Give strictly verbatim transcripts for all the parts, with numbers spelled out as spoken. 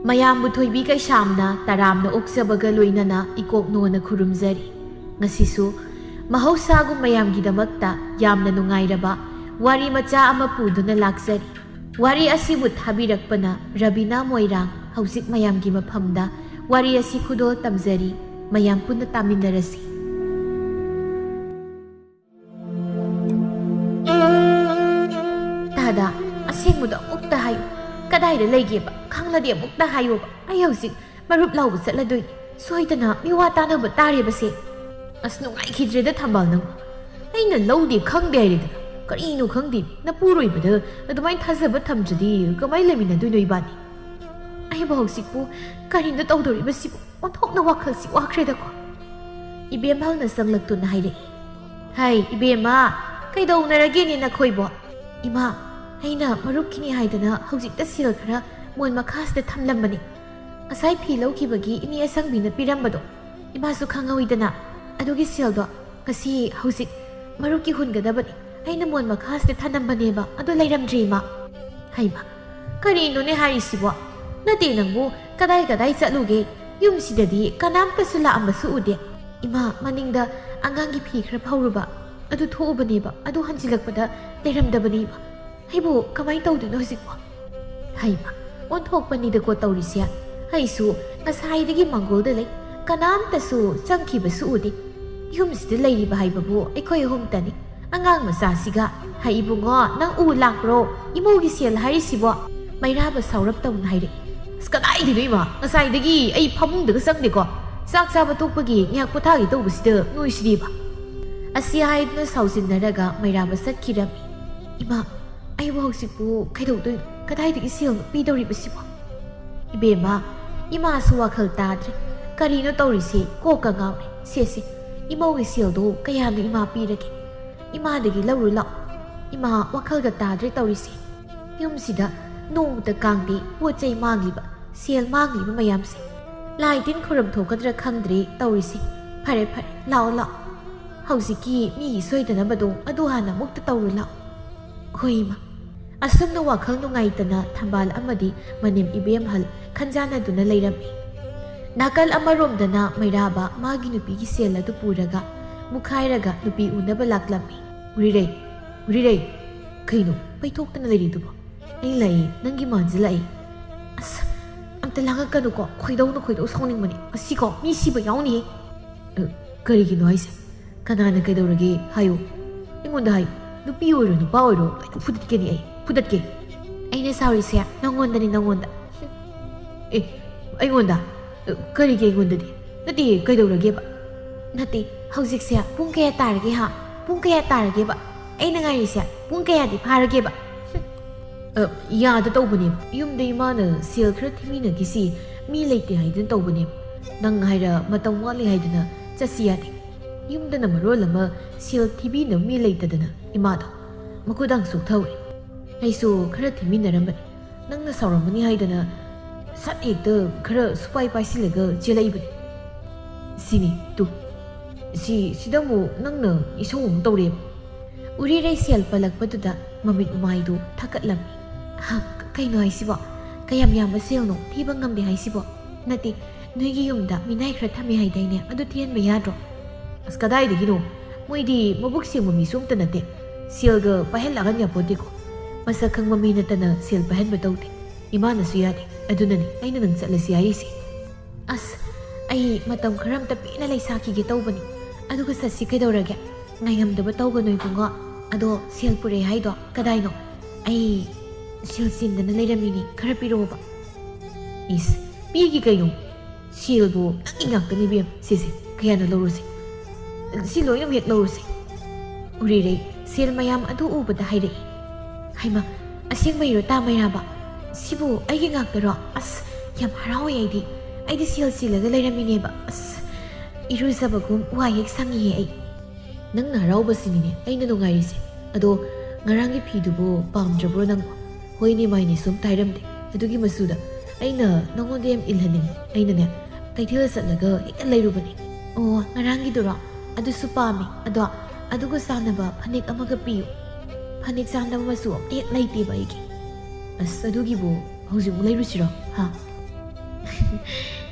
ꯃꯌꯥꯝꯕꯨ ꯊꯣꯏꯕꯤ ꯀꯩꯁꯥꯝꯅ ꯇꯔꯥꯝꯅ ꯑꯣꯛꯆꯕꯒ ꯂꯣꯏꯅꯅ ꯏꯀꯣꯛꯅꯣꯅ ꯈꯨꯔꯨꯝꯖꯔꯤ꯫ ꯉꯁꯤꯁꯨ ꯃꯍꯧꯁꯥꯒꯨꯝ ꯃꯌꯥꯝꯒꯤꯗꯃꯛꯇ ꯌꯥꯝꯅ ꯅꯨꯡꯉꯥꯏꯔꯕ ꯋꯥꯔꯤ ꯃꯆꯥ ꯑꯃ ꯄꯨꯗꯨꯅ ꯂꯥꯛꯆꯔꯤ꯫ ꯋꯥꯔꯤ ꯑꯁꯤꯕꯨ ꯊꯥꯕꯤꯔꯛꯄꯅ ꯔꯕꯤꯅꯥ ꯃꯣꯏꯔꯥꯡ꯫ ꯍꯧꯖꯤꯛ ꯃꯌꯥꯝꯒꯤ ꯃꯐꯝꯗ ꯋꯥꯔꯤ ꯑꯁꯤ ꯈꯨꯗꯣꯜ ꯇꯝꯖꯔꯤ꯫ ꯃꯌꯥꯝ ꯄꯨꯟꯅ ꯇꯥꯃꯤꯟꯅꯔꯁꯤ꯫ ꯇꯥꯗ, ꯑꯁꯦꯡꯕꯗꯣ ꯑꯃꯨꯛꯇ ꯍꯥꯏꯌꯨ꯫ ꯀꯗꯥꯏꯗ ꯂꯩꯒꯦꯕ? ꯈꯪꯂꯗꯤ ꯑꯃꯨꯛꯇ ꯍꯥꯏꯌꯣꯕ꯫ ꯑꯩ ꯍꯧꯖꯤꯛ ꯃꯔꯨꯞ ꯂꯥꯎꯕ ꯆꯠꯂꯗꯣꯏꯅꯤ꯫ ꯁꯣꯏꯗꯅ ꯃꯤꯋꯥ ꯇꯥꯅꯕ ꯇꯥꯔꯦꯕꯁꯦ꯫ ꯑꯁ, ꯅꯨꯡꯉꯥꯏꯈꯤꯗ꯭ꯔꯦꯗ ꯊꯝꯕꯥꯜ ꯅꯪ꯫ ꯑꯩꯅ ꯂꯧꯗꯦ ꯈꯪꯗꯦ ꯍꯥꯏꯔꯦꯗꯅ꯫ ꯀꯔꯤꯅꯣ ꯈꯪꯗꯦ, ꯅꯄꯨꯔꯣꯏꯕꯗ ꯑꯗꯨꯃꯥꯏꯅ ꯊꯥꯖꯕ ꯊꯝꯗ꯭ꯔꯗꯤ ꯀꯃꯥꯏꯅ ꯂꯩꯃꯤꯟꯅꯗꯣꯏꯅꯣ ꯏꯕꯥꯅꯤ? ꯑꯩꯕꯨ ꯍꯧꯖꯤꯛꯄꯨ ꯀꯔꯤꯅꯣ ꯇꯧꯗꯧꯔꯤꯕꯁꯤꯕꯨ? ꯑꯣꯟꯊꯣꯛꯅ ꯋꯥꯈꯜꯁꯤ ꯋꯥꯈ꯭ꯔꯦꯗꯀꯣ꯫ ꯏꯕꯦꯝꯍꯜꯅ ꯆꯪꯂꯛꯇꯨꯅ ꯍꯥꯏꯔꯛꯏ, "ꯍꯩ, ꯏꯕꯦꯝꯃ, ꯀꯩꯗꯧꯅꯔꯒꯦꯅꯦ ꯅꯈꯣꯏꯕꯣ?" "ꯏꯃꯥ, ꯑꯩꯅ ꯃꯔꯨꯞꯀꯤꯅꯤ ꯍꯥꯏꯗꯅ ꯍꯧꯖꯤꯛꯇ ꯁꯦꯜ ꯈꯔ ꯃꯣꯟ ꯃꯈꯥꯁꯤꯗ ꯊꯝꯂꯝꯕꯅꯤ꯫ ꯉꯁꯥꯏ ꯐꯤ ꯂꯧꯈꯤꯕꯒꯤ ꯏꯅꯦ ꯑꯁꯪꯕꯤꯅ ꯄꯤꯔꯝꯕꯗꯣ, ꯏꯃꯥꯁꯨ ꯈꯪꯍꯧꯏꯗꯅ꯫ ꯑꯗꯨꯒꯤ ꯁꯦꯜꯗꯣ ꯉꯁꯤ ꯍꯧꯖꯤꯛ ꯃꯔꯨꯞꯀꯤ ꯍꯨꯟꯒꯗꯕꯅꯤ꯫ ꯑꯩꯅ ꯃꯣꯟ ꯃꯈꯥꯁꯤꯗ ꯊꯝꯂꯝꯕꯅꯦꯕ, ꯑꯗꯨ ꯂꯩꯔꯝꯗ꯭ꯔꯦ ꯏꯃꯥ꯫" "ꯍꯩꯃꯥ, ꯀꯔꯤꯅꯣꯅꯦ ꯍꯥꯏꯔꯤꯁꯤꯕꯣ? ꯅꯠꯇꯦ, ꯅꯪꯕꯨ ꯀꯗꯥꯏ ꯀꯗꯥꯏ ꯆꯠꯂꯨꯒꯦ? ꯌꯨꯝꯁꯤꯗꯗꯤ ꯀꯅꯥꯝꯇꯁꯨ ꯂꯥꯛꯑꯝꯕꯁꯨ ꯎꯗꯦ꯫ ꯏꯃꯥ, ꯃꯅꯤꯡꯗ ꯑꯉꯥꯡꯒꯤ ꯐꯤ ꯈꯔ ꯐꯧꯔꯨꯕ, ꯑꯗꯨ ꯊꯣꯛꯎꯕꯅꯦꯕ, ꯑꯗꯨ ꯍꯟꯖꯤꯜꯂꯛꯄꯗ ꯂꯩꯔꯝꯗꯕꯅꯦ ꯏꯃꯥ꯫ ꯑꯩꯕꯨ ꯀꯃꯥꯏꯅ ꯇꯧꯗꯣꯏꯅꯣ ꯍꯧꯖꯤꯛꯄꯣ?" "ꯍꯩꯃꯥ, ꯑꯣꯟꯊꯣꯛꯄꯅꯤꯗꯀꯣ ꯇꯧꯔꯤꯁꯦ꯫ ꯑꯩꯁꯨ ꯉꯁꯥꯏꯗꯒꯤ ꯃꯪꯒꯣꯜꯗ ꯂꯩ, ꯀꯅꯥꯝꯇꯁꯨ ꯆꯪꯈꯤꯕꯁꯨ ꯎꯗꯦ꯫ ꯌꯨꯝꯁꯤꯗ ꯂꯩꯔꯤꯕ ꯍꯥꯏꯕꯕꯨ ꯑꯩꯈꯣꯏ ꯑꯍꯨꯝꯇꯅꯤ꯫ ꯑꯉꯥꯡ ꯃꯆꯥꯁꯤꯒ꯫ ꯍꯩ ꯏꯕꯨꯡꯉꯣ, ꯅꯪ ꯎ ꯂꯥꯛꯄ꯭ꯔꯣ? ꯏꯃꯧꯒꯤ ꯁꯦꯜ ꯍꯥꯏꯔꯤꯁꯤꯕꯣ?" ꯃꯩꯔꯥꯕ ꯁꯥꯎꯔꯞ ꯇꯧꯅ ꯍꯥꯏꯔꯛꯏ꯫ "ꯑꯁ, ꯀꯗꯥꯏꯗꯩꯅꯣ ꯏꯃꯥ? ꯉꯁꯥꯏꯗꯒꯤ ꯑꯩ ꯐꯃꯨꯡꯗꯒ ꯆꯪꯗꯦꯀꯣ꯫ ꯆꯥꯛ ꯆꯥꯕ ꯇꯣꯛꯄꯒꯤ ꯉꯥꯏꯍꯥꯛ ꯄꯣꯊꯥꯒꯦ ꯇꯧꯕꯁꯤꯗ ꯅꯣꯏꯁꯤꯗꯤꯕ꯫" ꯑꯁꯤ ꯍꯥꯏꯗꯨꯅ ꯁꯥꯎꯖꯤꯟꯅꯔꯒ ꯃꯩꯔꯥꯕ ꯆꯠꯈꯤꯔꯝꯃꯤ꯫ "ꯏꯃꯥ, ꯑꯩꯕꯨ ꯍꯧꯖꯤꯛꯄꯨ ꯀꯩꯗꯧꯗꯣꯏꯅꯣ? ꯀꯗꯥꯏꯗꯒꯤ ꯁꯦꯜꯅꯣ ꯄꯤꯗꯧꯔꯤꯕꯁꯤꯕꯣ?" "ꯏꯕꯦꯝꯃ, ꯏꯃꯥꯁꯨ ꯋꯥꯈꯜ ꯇꯥꯗ꯭ꯔꯦ꯫ ꯀꯔꯤꯅꯣ ꯇꯧꯔꯤꯁꯦ? ꯀꯣꯛꯀ ꯉꯥꯎꯔꯦ꯫ ꯁꯦ, ꯁꯦ, ꯏꯃꯧꯒꯤ ꯁꯦꯜꯗꯣ ꯀꯌꯥꯅꯣ ꯏꯃꯥ ꯄꯤꯔꯒꯦ? ꯏꯃꯥꯗꯒꯤ ꯂꯧꯔꯨ ꯂꯥꯛꯑꯣ꯫" "ꯏꯃꯥ, ꯋꯥꯈꯜꯒ ꯇꯥꯗ꯭ꯔꯦ ꯇꯧꯔꯤꯁꯦ꯫ ꯌꯨꯝꯁꯤꯗ ꯅꯣꯡꯃꯇ ꯀꯥꯡꯗꯦ, ꯄꯣꯠ ꯆꯩ ꯃꯥꯡꯂꯤꯕ, ꯁꯦꯜ ꯃꯥꯡꯂꯤꯕ ꯃꯌꯥꯝꯁꯦ꯫ ꯂꯥꯏ ꯇꯤꯟ ꯈꯨꯔꯨꯝ ꯊꯣꯛꯀꯗ꯭ꯔꯥ ꯈꯪꯗ꯭ꯔꯦ ꯇꯧꯔꯤꯁꯦ꯫ ꯐꯔꯦ, ꯐꯔꯦ, ꯂꯥꯛꯑꯣ, ꯂꯥꯛꯑꯣ꯫ ꯍꯧꯖꯤꯛꯀꯤ ꯃꯤꯒꯤ ꯁꯣꯏꯗꯅꯕꯗꯣ ꯑꯗꯨ ꯍꯥꯟꯅ ꯑꯃꯨꯛꯇ ꯇꯧꯔꯨ ꯂꯥꯎ꯫ ꯍꯣꯏ ꯏꯃꯥ꯫ ꯑꯁꯨꯝꯅ ꯋꯥꯈꯜ ꯅꯨꯡꯉꯥꯏꯇꯅ ꯊꯝꯕꯥꯜ ꯑꯃꯗꯤ ꯃꯅꯦꯝ ꯏꯕꯦꯝꯍꯜ ꯈꯟꯖꯥꯟꯅꯗꯨꯅ ꯂꯩꯔꯝꯃꯤ꯫ ꯅꯥꯀꯜ ꯑꯃꯔꯣꯝꯗꯅ ꯃꯩꯔꯥꯕ ꯃꯥꯒꯤ ꯅꯨꯄꯤꯒꯤ ꯁꯦꯜ ꯑꯗꯨ ꯄꯨꯔꯒ ꯃꯨꯈꯥꯏꯔꯒ ꯅꯨꯄꯤ ꯎꯅꯕ ꯂꯥꯛꯂꯝꯃꯤ꯫ "ꯎꯔꯤꯔꯩ, ꯎꯔꯤꯔꯩ, ꯀꯩꯅꯣ ꯄꯩꯊꯣꯛꯇꯅ ꯂꯩꯔꯤꯗꯨꯕꯣ?" "ꯑꯩ ꯂꯥꯛꯏ, ꯅꯪꯒꯤ ꯃꯥꯟꯁꯤꯜꯂꯛꯏ꯫" "ꯑꯁ, ꯑꯝꯇ ꯂꯥꯡꯉꯛꯀꯅꯨꯀꯣ, ꯈꯣꯏꯗꯧꯅ ꯈꯣꯏꯗꯧ ꯁꯥꯎꯅꯤꯡꯕꯅꯦ꯫ ꯉꯁꯤꯀꯣ ꯃꯤ ꯁꯤꯕ ꯌꯥꯎꯅꯤꯍꯦ꯫" "ꯑ, ꯀꯔꯤꯒꯤꯅꯣ ꯍꯥꯏꯁꯦ? ꯀꯅꯥꯅ ꯀꯩꯗꯧꯔꯒꯦ ꯍꯥꯏꯌꯨ꯫ ꯑꯩꯉꯣꯟꯗ ꯍꯥꯏꯌꯨ꯫ ꯅꯨꯄꯤ ꯑꯣꯏꯔꯣ ꯅꯨꯄꯥ ꯑꯣꯏꯔꯣ ꯂꯣꯏꯅ ꯐꯨꯗꯠꯀꯦꯅꯦ ꯑꯩ, ꯐꯨꯗꯠꯀꯦ꯫" "ꯑꯩꯅ ꯁꯥꯎꯔꯤꯁꯦ ꯅꯪꯉꯣꯟꯗꯅꯤ, ꯅꯪꯉꯣꯟꯗ꯫" "ꯑꯦ, ꯑꯩꯉꯣꯟꯗ? ꯑ, ꯀꯔꯤꯒꯤ ꯑꯩꯉꯣꯟꯗꯗꯤ? ꯅꯠꯇꯦ, ꯀꯩꯗꯧꯔꯒꯦꯕ?" "ꯅꯠꯇꯦ, ꯍꯧꯖꯤꯛꯁꯦ ꯄꯨꯡ ꯀꯌꯥ ꯇꯥꯔꯒꯦ ꯍꯥ? ꯄꯨꯡ ꯀꯌꯥ ꯇꯥꯔꯒꯦꯕ? ꯑꯩꯅ ꯉꯥꯏꯔꯤꯁꯦ ꯄꯨꯡ ꯀꯌꯥꯗꯤ ꯐꯥꯔꯒꯦꯕ?" "ꯑ, ꯌꯥꯗ ꯇꯧꯕꯅꯦ꯫ ꯌꯨꯝꯗ ꯏꯃꯥꯅ ꯁꯦꯜ ꯈꯔ ꯊꯤꯃꯤꯟꯅꯈꯤꯁꯤ, ꯃꯤ ꯂꯩꯇꯦ ꯍꯥꯏꯗꯅ ꯇꯧꯕꯅꯦ꯫ ꯅꯪ ꯍꯥꯏꯔ ꯃꯇꯝ ꯋꯥꯠꯂꯤ ꯍꯥꯏꯗꯅ ꯆꯠꯁꯤ ꯌꯥꯗꯦ꯫ ꯌꯨꯝꯗꯅ ꯃꯔꯣꯜ ꯑꯃ ꯁꯦꯜ ꯊꯤꯕꯤꯅꯕ ꯃꯤ ꯂꯩꯇꯗꯅ ꯏꯃꯥꯗꯣ ꯃꯈꯨꯗꯥꯡ ꯁꯣꯛꯊꯍꯧꯔꯦ꯫ ꯑꯩꯁꯨ ꯈꯔ ꯊꯤꯃꯤꯟꯅꯔꯝꯕꯅꯤ꯫ ꯅꯪꯅ ꯁꯥꯎꯔꯝꯃꯅꯤ ꯍꯥꯏꯗꯅ ꯁꯠ ꯍꯦꯛꯇ ꯈꯔ ꯁꯨꯄꯥꯏ ꯄꯥꯏꯁꯤꯜꯂꯒ ꯆꯦꯜꯂꯛꯏꯕꯅꯤ꯫ ꯁꯤꯅꯤ ꯇꯨ꯫ ꯁꯤ, ꯁꯤꯗ ꯑꯃꯨꯛ ꯅꯪꯅ ꯏꯁꯧ ꯑꯃꯨꯛ ꯇꯧꯔꯦꯕ꯫" ꯎꯔꯤꯔꯩ ꯁꯦꯜ ꯄꯜꯂꯛꯄꯗꯨꯗ ꯃꯃꯤꯠ ꯃꯃꯥꯏꯗꯨ ꯊꯛꯀꯠꯂꯝꯃꯤ꯫ "ꯍ, ꯀꯩꯅꯣ ꯍꯥꯏꯁꯤꯕꯣ? ꯀꯌꯥꯝ ꯌꯥꯝꯕ ꯁꯦꯜꯅꯣ ꯊꯤꯕ ꯉꯝꯗꯦ ꯍꯥꯏꯁꯤꯕꯣ? ꯅꯠꯇꯦ, ꯅꯣꯏꯒꯤ ꯌꯨꯝꯗ ꯃꯤꯅꯥꯏ ꯈꯔ ꯊꯝꯃꯦ ꯍꯥꯏꯗꯥꯏꯅꯦ? ꯑꯗꯨ ꯊꯤꯍꯟꯕ ꯌꯥꯗ꯭ꯔꯣ?" "ꯑꯁ, ꯀꯗꯥꯏꯗꯒꯤꯅꯣ? ꯃꯣꯏꯗꯤ ꯃꯕꯨꯛ ꯁꯦꯡꯕ ꯃꯤꯁꯨ ꯑꯝꯇ ꯅꯠꯇꯦ꯫ ꯁꯦꯜꯒ ꯄꯥꯏꯍꯜꯂꯛꯍꯟ ꯌꯥꯄꯣꯠꯇꯦꯀꯣ꯫ ꯃꯁꯛ ꯈꯪꯕ ꯃꯤ ꯅꯠꯇꯅ ꯁꯦꯜ ꯄꯥꯏꯍꯟꯕ ꯇꯧꯗꯦ꯫ ꯏꯃꯥꯅꯁꯨ ꯌꯥꯗꯦ꯫ ꯑꯗꯨꯅꯅꯤ ꯑꯩꯅ ꯅꯪ ꯆꯠꯂꯁꯤ ꯍꯥꯏꯔꯤꯁꯦ꯫" "ꯑꯁ, ꯑꯩ ꯃꯇꯝ ꯈꯔ ꯑꯝꯇ ꯄꯦꯟꯅ ꯂꯩꯁꯥꯈꯤꯒꯦ ꯇꯧꯕꯅꯤ꯫ ꯑꯗꯨꯒ ꯆꯠꯁꯤ ꯀꯩꯗꯧꯔꯒꯦ? ꯉꯥꯏꯉꯝꯗꯕ ꯇꯧꯒꯅꯨ ꯏꯕꯨꯡꯉꯣ꯫ ꯑꯗꯣ ꯁꯦꯜ ꯄꯨꯔꯛꯑꯦ ꯍꯥꯏꯗꯣ ꯀꯗꯥꯏꯅꯣ? ꯑꯩ ꯁꯦꯜ ꯆꯤꯟꯗꯅ ꯂꯩꯔꯝꯃꯤꯅꯦ, ꯈꯔ ꯄꯤꯔꯛꯑꯣꯕ꯫" "ꯏꯁ, ꯄꯤꯒꯦ ꯀꯩꯅꯣ? ꯁꯦꯜꯕꯨ ꯅꯪꯒꯤ ꯉꯥꯛꯇꯅꯤ ꯏꯕꯦꯝ꯫ ꯁꯤꯁꯦ, ꯀꯌꯥꯅꯣ ꯂꯧꯔꯨꯁꯦ꯫ ꯁꯤ ꯂꯣꯏꯅꯃꯛ ꯍꯦꯛ ꯂꯧꯔꯨꯁꯦ꯫" ꯎꯔꯤꯔꯩ ꯁꯦꯜ ꯃꯌꯥꯝ ꯑꯗꯨ ꯎꯕꯗ ꯍꯥꯏꯔꯛꯏ꯫ "ꯍꯩꯃꯥ, ꯑꯁꯦꯡꯕꯩꯔꯣ ꯇꯥ ꯃꯩꯔꯥꯕ? ꯁꯤꯕꯨ ꯑꯩꯒꯤ ꯉꯥꯛꯇꯔꯣ? ꯑꯁ, ꯌꯥꯝ ꯍꯔꯥꯎꯋꯦ ꯑꯩꯗꯤ꯫ ꯑꯩꯗꯤ ꯁꯦꯜ ꯆꯤꯜꯂꯒ ꯂꯩꯔꯝꯃꯤꯅꯦꯕ꯫ ꯑꯁ, ꯏꯔꯨꯖꯕꯒꯨꯝ ꯋꯥꯏ ꯍꯦꯛ ꯁꯪꯉꯤꯍꯦ ꯑꯩ꯫" "ꯅꯪꯅ ꯍꯔꯥꯎꯕꯁꯤꯅꯤꯅꯦ ꯑꯩꯅ ꯅꯨꯡꯉꯥꯏꯔꯤꯁꯦ꯫ ꯑꯗꯣ ꯉꯔꯥꯡꯒꯤ ꯐꯤꯗꯨꯕꯨ ꯄꯥꯝꯗ꯭ꯔꯕ꯭ꯔꯣ ꯅꯪꯕꯣ?" "ꯍꯣꯏꯅꯦ ꯃꯥꯏꯅꯦ, ꯁꯨꯝ ꯇꯥꯏꯔꯝꯗꯦ꯫ ꯑꯗꯨꯒꯤ ꯃꯆꯨꯗ ꯑꯩꯅ ꯅꯉꯣꯟꯗ ꯌꯥꯝ ꯏꯜꯍꯟꯅꯤꯡꯉꯤ꯫ ꯑꯩꯅꯅꯦ, ꯀꯩꯊꯦꯜ ꯆꯠꯂꯒ ꯍꯦꯛꯇ ꯂꯩꯔꯨꯕꯅꯦ꯫" "ꯑꯣ, ꯉꯔꯥꯡꯒꯤꯗꯨꯔꯣ? ꯑꯗꯨꯁꯨ ꯄꯥꯝꯃꯤ꯫ ꯑꯗꯣ ꯑꯗꯨꯒ ꯆꯥꯟꯅꯕ ꯐꯅꯦꯛ ꯑꯃꯒ ꯄꯤꯌꯨ꯫ ꯐꯅꯦꯛ ꯆꯥꯟꯅꯕ ꯃꯆꯨ ꯑꯝꯇ ꯍꯦꯛ ꯂꯩꯇꯦꯕ ꯑꯩꯒꯤ꯫ ꯑꯁ, ꯑꯗꯨꯒꯤꯕꯨ ꯍꯧꯖꯤꯛꯃꯨꯛ ꯂꯩꯔꯨꯁꯤꯔꯣ? ꯍꯥ?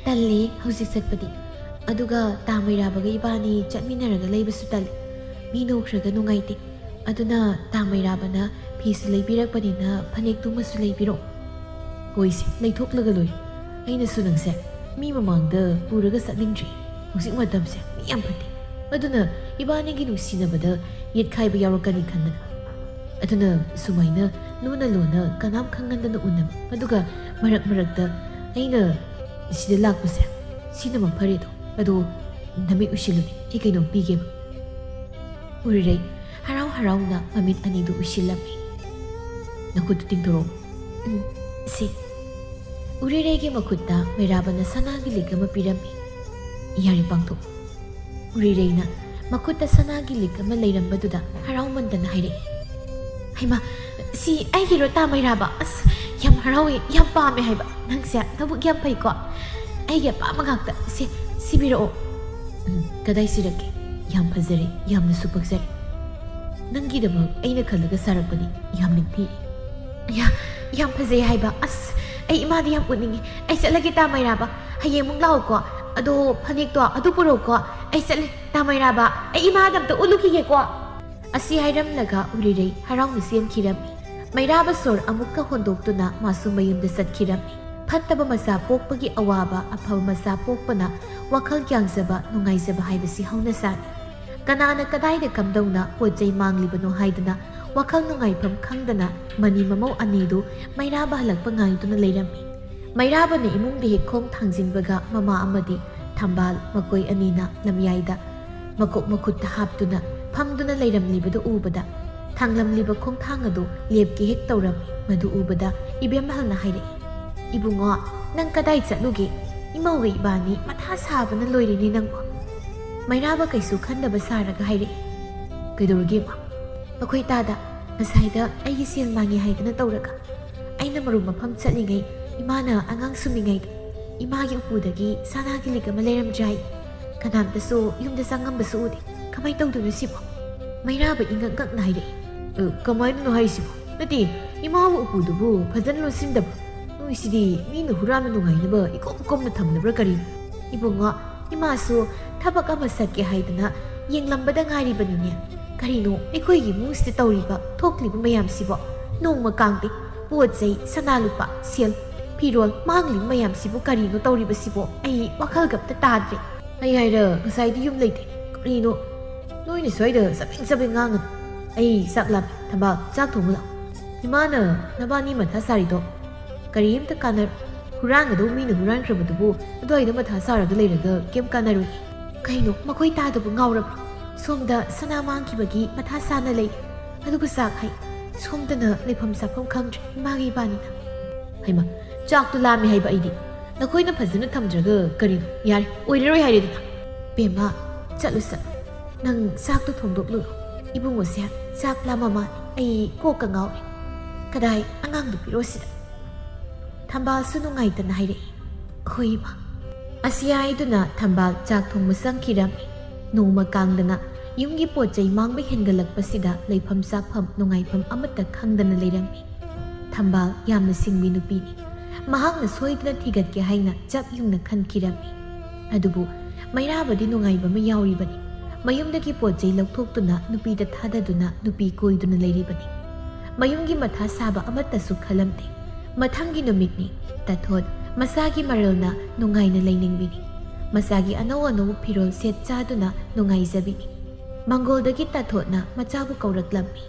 ꯇꯜꯂꯦ ꯍꯧꯖꯤꯛ ꯆꯠꯄꯗꯤ꯫ ꯑꯗꯨꯒ ꯇꯥ ꯃꯩꯔꯥꯕꯒ ꯏꯕꯥꯅꯤ ꯆꯠꯃꯤꯟꯅꯔꯒ ꯂꯩꯕꯁꯨ ꯇꯜꯂꯤ꯫ ꯃꯤ ꯅꯣꯛꯈ꯭ꯔꯒ ꯅꯨꯡꯉꯥꯏꯇꯦ꯫ ꯑꯗꯨꯅ ꯇꯥ ꯃꯩꯔꯥꯕꯅ ꯐꯤꯁꯨ ꯂꯩꯕꯤꯔꯛꯄꯅꯤꯅ ꯐꯅꯦꯛꯇꯨꯃꯁꯨ ꯂꯩꯕꯤꯔꯛꯑꯣ꯫ ꯍꯣꯏꯁꯦ, ꯂꯩꯊꯣꯛꯂꯒ ꯂꯣꯏꯔꯦ꯫ ꯑꯩꯅꯁꯨ ꯅꯪꯁꯦ ꯃꯤ ꯃꯃꯥꯡꯗ ꯄꯨꯔꯒ ꯆꯠꯅꯤꯡꯗ꯭ꯔꯤ꯫ ꯍꯧꯖꯤꯛ ꯃꯇꯝꯁꯦ ꯃꯤ ꯌꯥꯝ ꯐꯠꯇꯦ꯫ ꯑꯗꯨꯅ ꯏꯕꯥꯅꯤꯒꯤ ꯅꯨꯡꯁꯤꯅꯕꯗ ꯌꯦꯠꯈꯥꯏꯕ ꯌꯥꯎꯔꯛꯀꯅꯤ ꯈꯟꯗꯅ꯫ ꯑꯗꯨꯅ ꯁꯨꯃꯥꯏꯅ ꯂꯨꯅ ꯂꯨꯅ ꯀꯅꯥꯝ ꯈꯪꯍꯟꯗꯅ ꯎꯅꯕ꯫ ꯑꯗꯨꯒ ꯃꯔꯛ ꯃꯔꯛꯇ ꯑꯩꯅ ꯁꯤꯗ ꯂꯥꯛꯄꯁꯦ ꯁꯤꯅ ꯃꯐꯔꯦꯗꯣ꯫ ꯑꯗꯣ ꯅꯃꯤꯠ ꯎꯏꯁꯤꯜꯂꯨꯅꯦ, ꯑꯩ ꯀꯩꯅꯣꯝ ꯄꯤꯒꯦꯕ꯫ ꯎꯔꯤꯔꯩ ꯍꯔꯥꯎ ꯍꯔꯥꯎꯅ ꯃꯃꯤꯠ ꯑꯅꯤꯗꯨ ꯎꯏꯁꯤꯜꯂꯝꯃꯤ꯫ ꯅꯈꯨꯠꯇꯨ ꯇꯤꯡꯊꯣꯔꯛꯎ꯫ ꯎꯝ, ꯁꯤ꯫ ꯎꯔꯤꯔꯩꯒꯤ ꯃꯈꯨꯠꯇ ꯃꯩꯔꯥꯕꯅ ꯁꯅꯥꯒꯤ ꯂꯤꯛ ꯑꯃ ꯄꯤꯔꯝꯃꯤ꯫ ꯌꯥꯔꯦ, ꯄꯥꯡꯊꯣꯛ꯫ ꯎꯔꯤꯔꯩꯅ ꯃꯈꯨꯠꯇ ꯁꯅꯥꯒꯤ ꯂꯤꯛ ꯑꯃ ꯂꯩꯔꯝꯕꯗꯨꯗ ꯍꯔꯥꯎꯃꯟꯗꯅ ꯍꯥꯏꯔꯛꯏ꯫ ꯍꯩꯃꯥ, ꯁꯤ ꯑꯩꯒꯤꯔꯣ ꯇꯥ ꯃꯩꯔꯥꯕ? ꯑꯁ, ꯌꯥꯝ ꯍꯔꯥꯎꯋꯦ, ꯌꯥꯝ ꯄꯥꯝꯃꯦ ꯍꯥꯏꯕ꯫ ꯅꯪꯁꯦ ꯅꯕꯨꯛ ꯌꯥꯝ ꯐꯩꯀꯣ꯫ ꯑꯩꯒꯤ ꯑꯄꯥꯝꯕ ꯉꯥꯛꯇ꯫ ꯁꯦ, ꯁꯤꯕꯤꯔꯛꯑꯣ꯫ ꯎꯝ, ꯀꯗꯥꯏ ꯁꯤꯔꯛꯀꯦ? ꯌꯥꯝ ꯐꯖꯔꯦ, ꯌꯥꯝꯅꯁꯨ ꯄꯛꯆꯔꯦ꯫ ꯅꯪꯒꯤꯗꯃꯛ ꯑꯩꯅ ꯈꯜꯂꯒ ꯁꯥꯔꯛꯄꯅꯤ, ꯌꯥꯝ ꯅꯤꯡꯊꯤ꯫ ꯑꯌꯥ, ꯌꯥꯝ ꯐꯖꯩ ꯍꯥꯏꯕ꯫ ꯑꯁ, ꯑꯩ ꯏꯃꯥꯗ ꯌꯥꯝ ꯎꯠꯅꯤꯡꯉꯤ꯫ ꯑꯩ ꯆꯠꯂꯒꯦ ꯇꯥ ꯃꯩꯔꯥꯕ, ꯍꯌꯦꯡ ꯑꯃꯨꯛ ꯂꯥꯛꯑꯣꯀꯣ꯫ ꯑꯗꯣ ꯐꯅꯦꯛꯇꯣ ꯑꯗꯨ ꯄꯨꯔꯛꯎꯀꯣ꯫ ꯑꯩ ꯆꯠꯂꯦ ꯇꯥ ꯃꯩꯔꯥꯕ, ꯑꯩ ꯏꯃꯥꯗ ꯑꯝꯇ ꯎꯠꯂꯨꯈꯤꯒꯦꯀꯣ꯫ ꯑꯁꯤ ꯍꯥꯏꯔꯝꯂꯒ ꯎꯔꯤꯔꯩ ꯍꯔꯥꯎꯅ ꯆꯦꯟꯈꯤꯔꯝꯃꯤ꯫ ꯃꯩꯔꯥꯕ ꯁꯣꯔ ꯑꯃꯨꯛꯀ ꯍꯣꯟꯗꯣꯛꯇꯨꯅ ꯃꯥꯁꯨ ꯃꯌꯨꯝꯗ ꯆꯠꯈꯤꯔꯝꯃꯤ꯫ ꯐꯠꯇꯕ ꯃꯆꯥ ꯄꯣꯛꯄꯒꯤ ꯑꯋꯥꯕ, ꯑꯐꯕ ꯃꯆꯥ ꯄꯣꯛꯄꯅ ꯋꯥꯈꯜ ꯌꯥꯡꯖꯕ, ꯅꯨꯡꯉꯥꯏꯖꯕ ꯍꯥꯏꯕꯁꯤ ꯍꯧꯅꯁꯥꯅꯤ꯫ ꯀꯅꯥꯅ ꯀꯗꯥꯏꯗ ꯀꯝꯗꯧꯅ ꯄꯣꯠ ꯆꯩ ꯃꯥꯡꯂꯤꯕꯅꯣ ꯍꯥꯏꯗꯅ ꯋꯥꯈꯜ ꯅꯨꯡꯉꯥꯏꯐꯝ ꯈꯪꯗꯅ ꯃꯅꯤ ꯃꯃꯧ ꯑꯅꯤꯗꯨ ꯃꯩꯔꯥꯕ ꯍꯜꯂꯛꯄ ꯉꯥꯏꯗꯨꯅ ꯂꯩꯔꯝꯃꯤ꯫ ꯃꯩꯔꯥꯕꯅ ꯏꯃꯨꯡꯗ ꯍꯦꯛ ꯈꯣꯡ ꯊꯥꯡꯖꯤꯟꯕꯒ ꯃꯃꯥ ꯑꯃꯗꯤ ꯊꯝꯕꯥꯜ ꯃꯈꯣꯏ ꯑꯅꯤꯅ ꯂꯝꯌꯥꯏꯗ ꯃꯀꯣꯛ ꯃꯈꯨꯠꯇ ꯍꯥꯞꯇꯨꯅ ꯐꯝꯗꯨꯅ ꯂꯩꯔꯝꯂꯤꯕꯗꯨ ꯎꯕꯗ, ꯊꯥꯡꯂꯝꯂꯤꯕ ꯈꯣꯡꯊꯥꯡ ꯑꯗꯨ ꯂꯦꯞꯀꯦ ꯍꯦꯛ ꯇꯧꯔꯝꯃꯤ꯫ ꯃꯗꯨ ꯎꯕꯗ ꯏꯕꯦꯝꯍꯜꯅ ꯍꯥꯏꯔꯛꯏ, "ꯏꯕꯨꯡꯉꯣ, ꯅꯪ ꯀꯗꯥꯏ ꯆꯠꯂꯨꯒꯦ? ꯏꯃꯧꯒ ꯏꯕꯥꯅꯤ ꯃꯊꯥ ꯁꯥꯕꯅ ꯂꯣꯏꯔꯤꯅꯦ ꯅꯪꯕꯣ?" ꯃꯩꯔꯥꯕ ꯀꯩꯁꯨ ꯈꯟꯗꯕ ꯁꯥꯔꯒ ꯍꯥꯏꯔꯛꯏ, "ꯀꯩꯗꯧꯔꯒꯦ ꯏꯃꯥ?" "ꯑꯩꯈꯣꯏ ꯇꯥꯗ ꯉꯁꯥꯏꯗ ꯑꯩꯒꯤ ꯁꯦꯜ ꯃꯥꯡꯉꯦ ꯍꯥꯏꯗꯅ ꯇꯧꯔꯒ ꯑꯩꯅ ꯃꯔꯨꯞ ꯃꯐꯝ ꯆꯠꯂꯤꯉꯩ ꯏꯃꯥꯅ ꯑꯉꯥꯡ ꯁꯨꯝꯃꯤꯉꯩꯗ ꯏꯃꯥꯒꯤ ꯎꯄꯨꯗꯒꯤ ꯁꯅꯥꯒꯤ ꯂꯤꯛ ꯑꯃ ꯂꯩꯔꯝꯗ꯭ꯔꯦ ꯍꯥꯏ꯫ ꯀꯅꯥꯝꯇꯁꯨ ꯌꯨꯝꯗ ꯆꯪꯉꯝꯕꯁꯨ ꯎꯗꯦ꯫ ꯀꯃꯥꯏꯅ ꯇꯧꯗꯣꯏꯅꯣ ꯁꯤꯕꯣ? ꯃꯩꯔꯥꯕ ꯏꯉꯛ ꯉꯛꯅ ꯍꯥꯏꯔꯛꯏ꯫ "ꯑ, ꯀꯃꯥꯏꯅꯅꯣ ꯍꯥꯏꯁꯤꯕꯣ? ꯅꯠꯇꯦ, ꯏꯃꯥꯕꯨ ꯎꯄꯨꯗꯨꯕꯨ ꯐꯖꯅ ꯂꯣꯟꯁꯤꯟꯗꯕ? ꯅꯣꯏꯁꯤꯗꯤ ꯃꯤꯅ ꯍꯨꯔꯥꯟꯕ ꯅꯨꯡꯉꯥꯏꯅꯕ ꯏꯀꯣꯝ ꯀꯣꯝꯅ ꯊꯝꯅꯕ꯭ꯔꯥ ꯀꯔꯤꯅꯣ?" "ꯏꯕꯨꯡꯉꯣ, ꯏꯃꯥꯁꯨ ꯊꯕꯛ ꯑꯃ ꯆꯠꯀꯦ ꯍꯥꯏꯗꯅ ꯌꯦꯡꯂꯝꯕꯗ ꯉꯥꯏꯔꯤꯕꯅꯤꯅꯦ꯫ ꯀꯔꯤꯅꯣ ꯑꯩꯈꯣꯏꯒꯤ ꯏꯃꯨꯡꯁꯤꯗ ꯇꯧꯔꯤꯕ ꯊꯣꯛꯂꯤꯕ ꯃꯌꯥꯝꯁꯤꯕꯣ? ꯅꯣꯡꯃ ꯀꯥꯡꯗꯦ, ꯄꯣꯠ ꯆꯩ, ꯁꯅꯥ ꯂꯨꯄꯥ, ꯁꯦꯜ, ꯐꯤꯔꯣꯜ ꯃꯥꯡꯂꯤꯕ ꯃꯌꯥꯝꯁꯤꯕꯨ ꯀꯔꯤꯅꯣ ꯇꯧꯔꯤꯕꯁꯤꯕꯣ? ꯑꯩ ꯋꯥꯈꯜꯒ ꯑꯝꯇ ꯇꯥꯗ꯭ꯔꯦ꯫ ꯑꯩ ꯍꯥꯏꯔ ꯉꯁꯥꯏꯗꯤ ꯌꯨꯝ ꯂꯩꯇꯦ꯫ ꯀꯔꯤꯅꯣ? ꯅꯣꯏꯅ ꯁ꯭ꯋꯥꯏꯗ ꯆꯕꯦꯡ ꯆꯕꯦꯡ ꯉꯥꯡꯒꯅꯨ꯫ ꯑꯩ ꯆꯥꯛ ꯂꯥꯝꯃꯦ꯫ ꯊꯝꯕꯥꯜ, ꯆꯥꯛ ꯊꯣꯡꯉꯨ ꯂꯥꯛꯑꯣ꯫ ꯏꯃꯥꯅ ꯅꯕꯥꯅꯤ ꯃꯊꯥ ꯁꯥꯔꯤꯗꯣ ꯀꯔꯤꯝꯇ ꯀꯥꯟꯅꯔꯣꯏ꯫ ꯍꯨꯔꯥꯟꯒꯗꯧ ꯃꯤꯅ ꯍꯨꯔꯥꯟꯈ꯭ꯔꯕꯗꯨꯕꯨ ꯑꯗꯨꯋꯥꯏꯗ ꯃꯊꯥ ꯁꯥꯔꯒ ꯂꯩꯔꯒ ꯀꯩꯝ ꯀꯥꯟꯅꯔꯣꯏ꯫ ꯀꯩꯅꯣ, ꯃꯈꯣꯏ ꯇꯥꯗꯕ ꯉꯥꯎꯔꯕ꯭ꯔꯣ? ꯁꯣꯝꯗ ꯁꯅꯥ ꯃꯥꯡꯈꯤꯕꯒꯤ ꯃꯊꯥ ꯁꯥꯅ ꯂꯩ, ꯑꯗꯨꯒ ꯆꯥꯛ ꯍꯥꯏ꯫ ꯁꯣꯝꯗꯅ ꯂꯩꯐꯝ ꯆꯥꯐꯝ ꯈꯪꯗ꯭ꯔꯦ ꯏꯃꯥꯒ ꯏꯕꯥꯅꯤꯅ꯫ ꯍꯩꯃꯥ, ꯆꯥꯛꯇꯣ ꯂꯥꯝꯃꯦ ꯍꯥꯏꯕ ꯑꯩꯗꯤ꯫ ꯅꯈꯣꯏꯅ ꯐꯖꯅ ꯊꯝꯗ꯭ꯔꯒ ꯀꯔꯤꯅꯣ? ꯌꯥꯔꯦ, ꯑꯣꯏꯔꯔꯣꯏ ꯍꯥꯏꯔꯦꯗꯅ꯫ ꯕꯦꯝꯃ, ꯆꯠꯂꯨ ꯆꯠꯂꯨ꯫ ꯅꯪ ꯆꯥꯛꯇꯣ ꯊꯣꯡꯗꯣꯛꯂꯨꯔꯣ꯫ ꯏꯕꯨꯡꯉꯣꯁꯦ ꯆꯥꯛ ꯂꯥꯝꯃ ꯃꯥꯜꯂꯦ꯫ ꯑꯩ ꯀꯣꯛꯀ ꯉꯥꯎꯔꯦ꯫ ꯀꯗꯥꯏ, ꯑꯉꯥꯡꯗꯣ ꯄꯤꯔꯛꯑꯣ ꯁꯤꯗ꯫ ꯊꯝꯕꯥꯜꯁꯨ ꯅꯨꯡꯉꯥꯏꯇꯅ ꯍꯥꯏꯔꯛꯏ, "ꯍꯣꯏ ꯏꯃꯥ"꯫ ꯑꯁꯤ ꯍꯥꯏꯗꯨꯅ ꯊꯝꯕꯥꯜ ꯆꯥꯛ ꯊꯣꯡꯕ ꯆꯪꯈꯤꯔꯝꯃꯤ꯫ ꯅꯣꯡꯃ ꯀꯥꯡꯗꯅ ꯌꯨꯝꯒꯤ ꯄꯣꯠ ꯆꯩ ꯃꯥꯡꯕ ꯍꯦꯟꯒꯠꯂꯛꯄꯁꯤꯗ ꯂꯩꯐꯝ ꯆꯥꯐꯝ ꯅꯨꯡꯉꯥꯏꯐꯝ ꯑꯃꯠꯇ ꯈꯪꯗꯅ ꯂꯩꯔꯝꯃꯤ꯫ ꯊꯝꯕꯥꯜ ꯌꯥꯝꯅ ꯁꯤꯡꯕꯤ ꯅꯨꯄꯤꯅꯤ꯫ ꯃꯍꯥꯛꯅ ꯁꯣꯏꯗꯅ ꯊꯤꯒꯠꯀꯦ ꯍꯥꯏꯅ ꯆꯞ ꯌꯨꯡꯅ ꯈꯟꯈꯤꯔꯝꯃꯤ꯫ ꯑꯗꯨꯕꯨ ꯃꯩꯔꯥꯕꯗꯤ ꯅꯨꯡꯉꯥꯏꯕ ꯑꯃ ꯌꯥꯎꯔꯤꯕꯅꯤ꯫ ꯃꯌꯨꯝꯗꯒꯤ ꯄꯣꯠ ꯆꯩ ꯂꯧꯊꯣꯛꯇꯨꯅ ꯅꯨꯄꯤꯗ ꯊꯥꯗꯗꯨꯅ ꯅꯨꯄꯤ ꯀꯣꯏꯗꯨꯅ ꯂꯩꯔꯤꯕꯅꯤ꯫ ꯃꯌꯨꯝꯒꯤ ꯃꯊꯥ ꯁꯥꯕ ꯑꯃꯠꯇꯁꯨ ꯈꯜꯂꯝꯗꯦ꯫ ꯃꯊꯪꯒꯤ ꯅꯨꯃꯤꯠꯅꯤ꯫ ꯇꯥꯊꯣꯠ ꯃꯁꯥꯒꯤ ꯃꯔꯜꯅ ꯅꯨꯡꯉꯥꯏꯅ ꯂꯩꯅꯤꯡꯕꯤꯅꯤ꯫ ꯃꯁꯥꯒꯤ ꯑꯅꯧ ꯑꯅꯧꯕ ꯐꯤꯔꯣꯜ ꯁꯦꯠ ꯆꯥꯗꯨꯅ ꯅꯨꯡꯉꯥꯏꯖꯕꯤꯅꯤ꯫ ꯃꯪꯒꯣꯜꯗꯒꯤ ꯇꯥꯊꯣꯠꯅ ꯃꯆꯥꯕꯨ ꯀꯧꯔꯛꯂꯝꯃꯤ꯫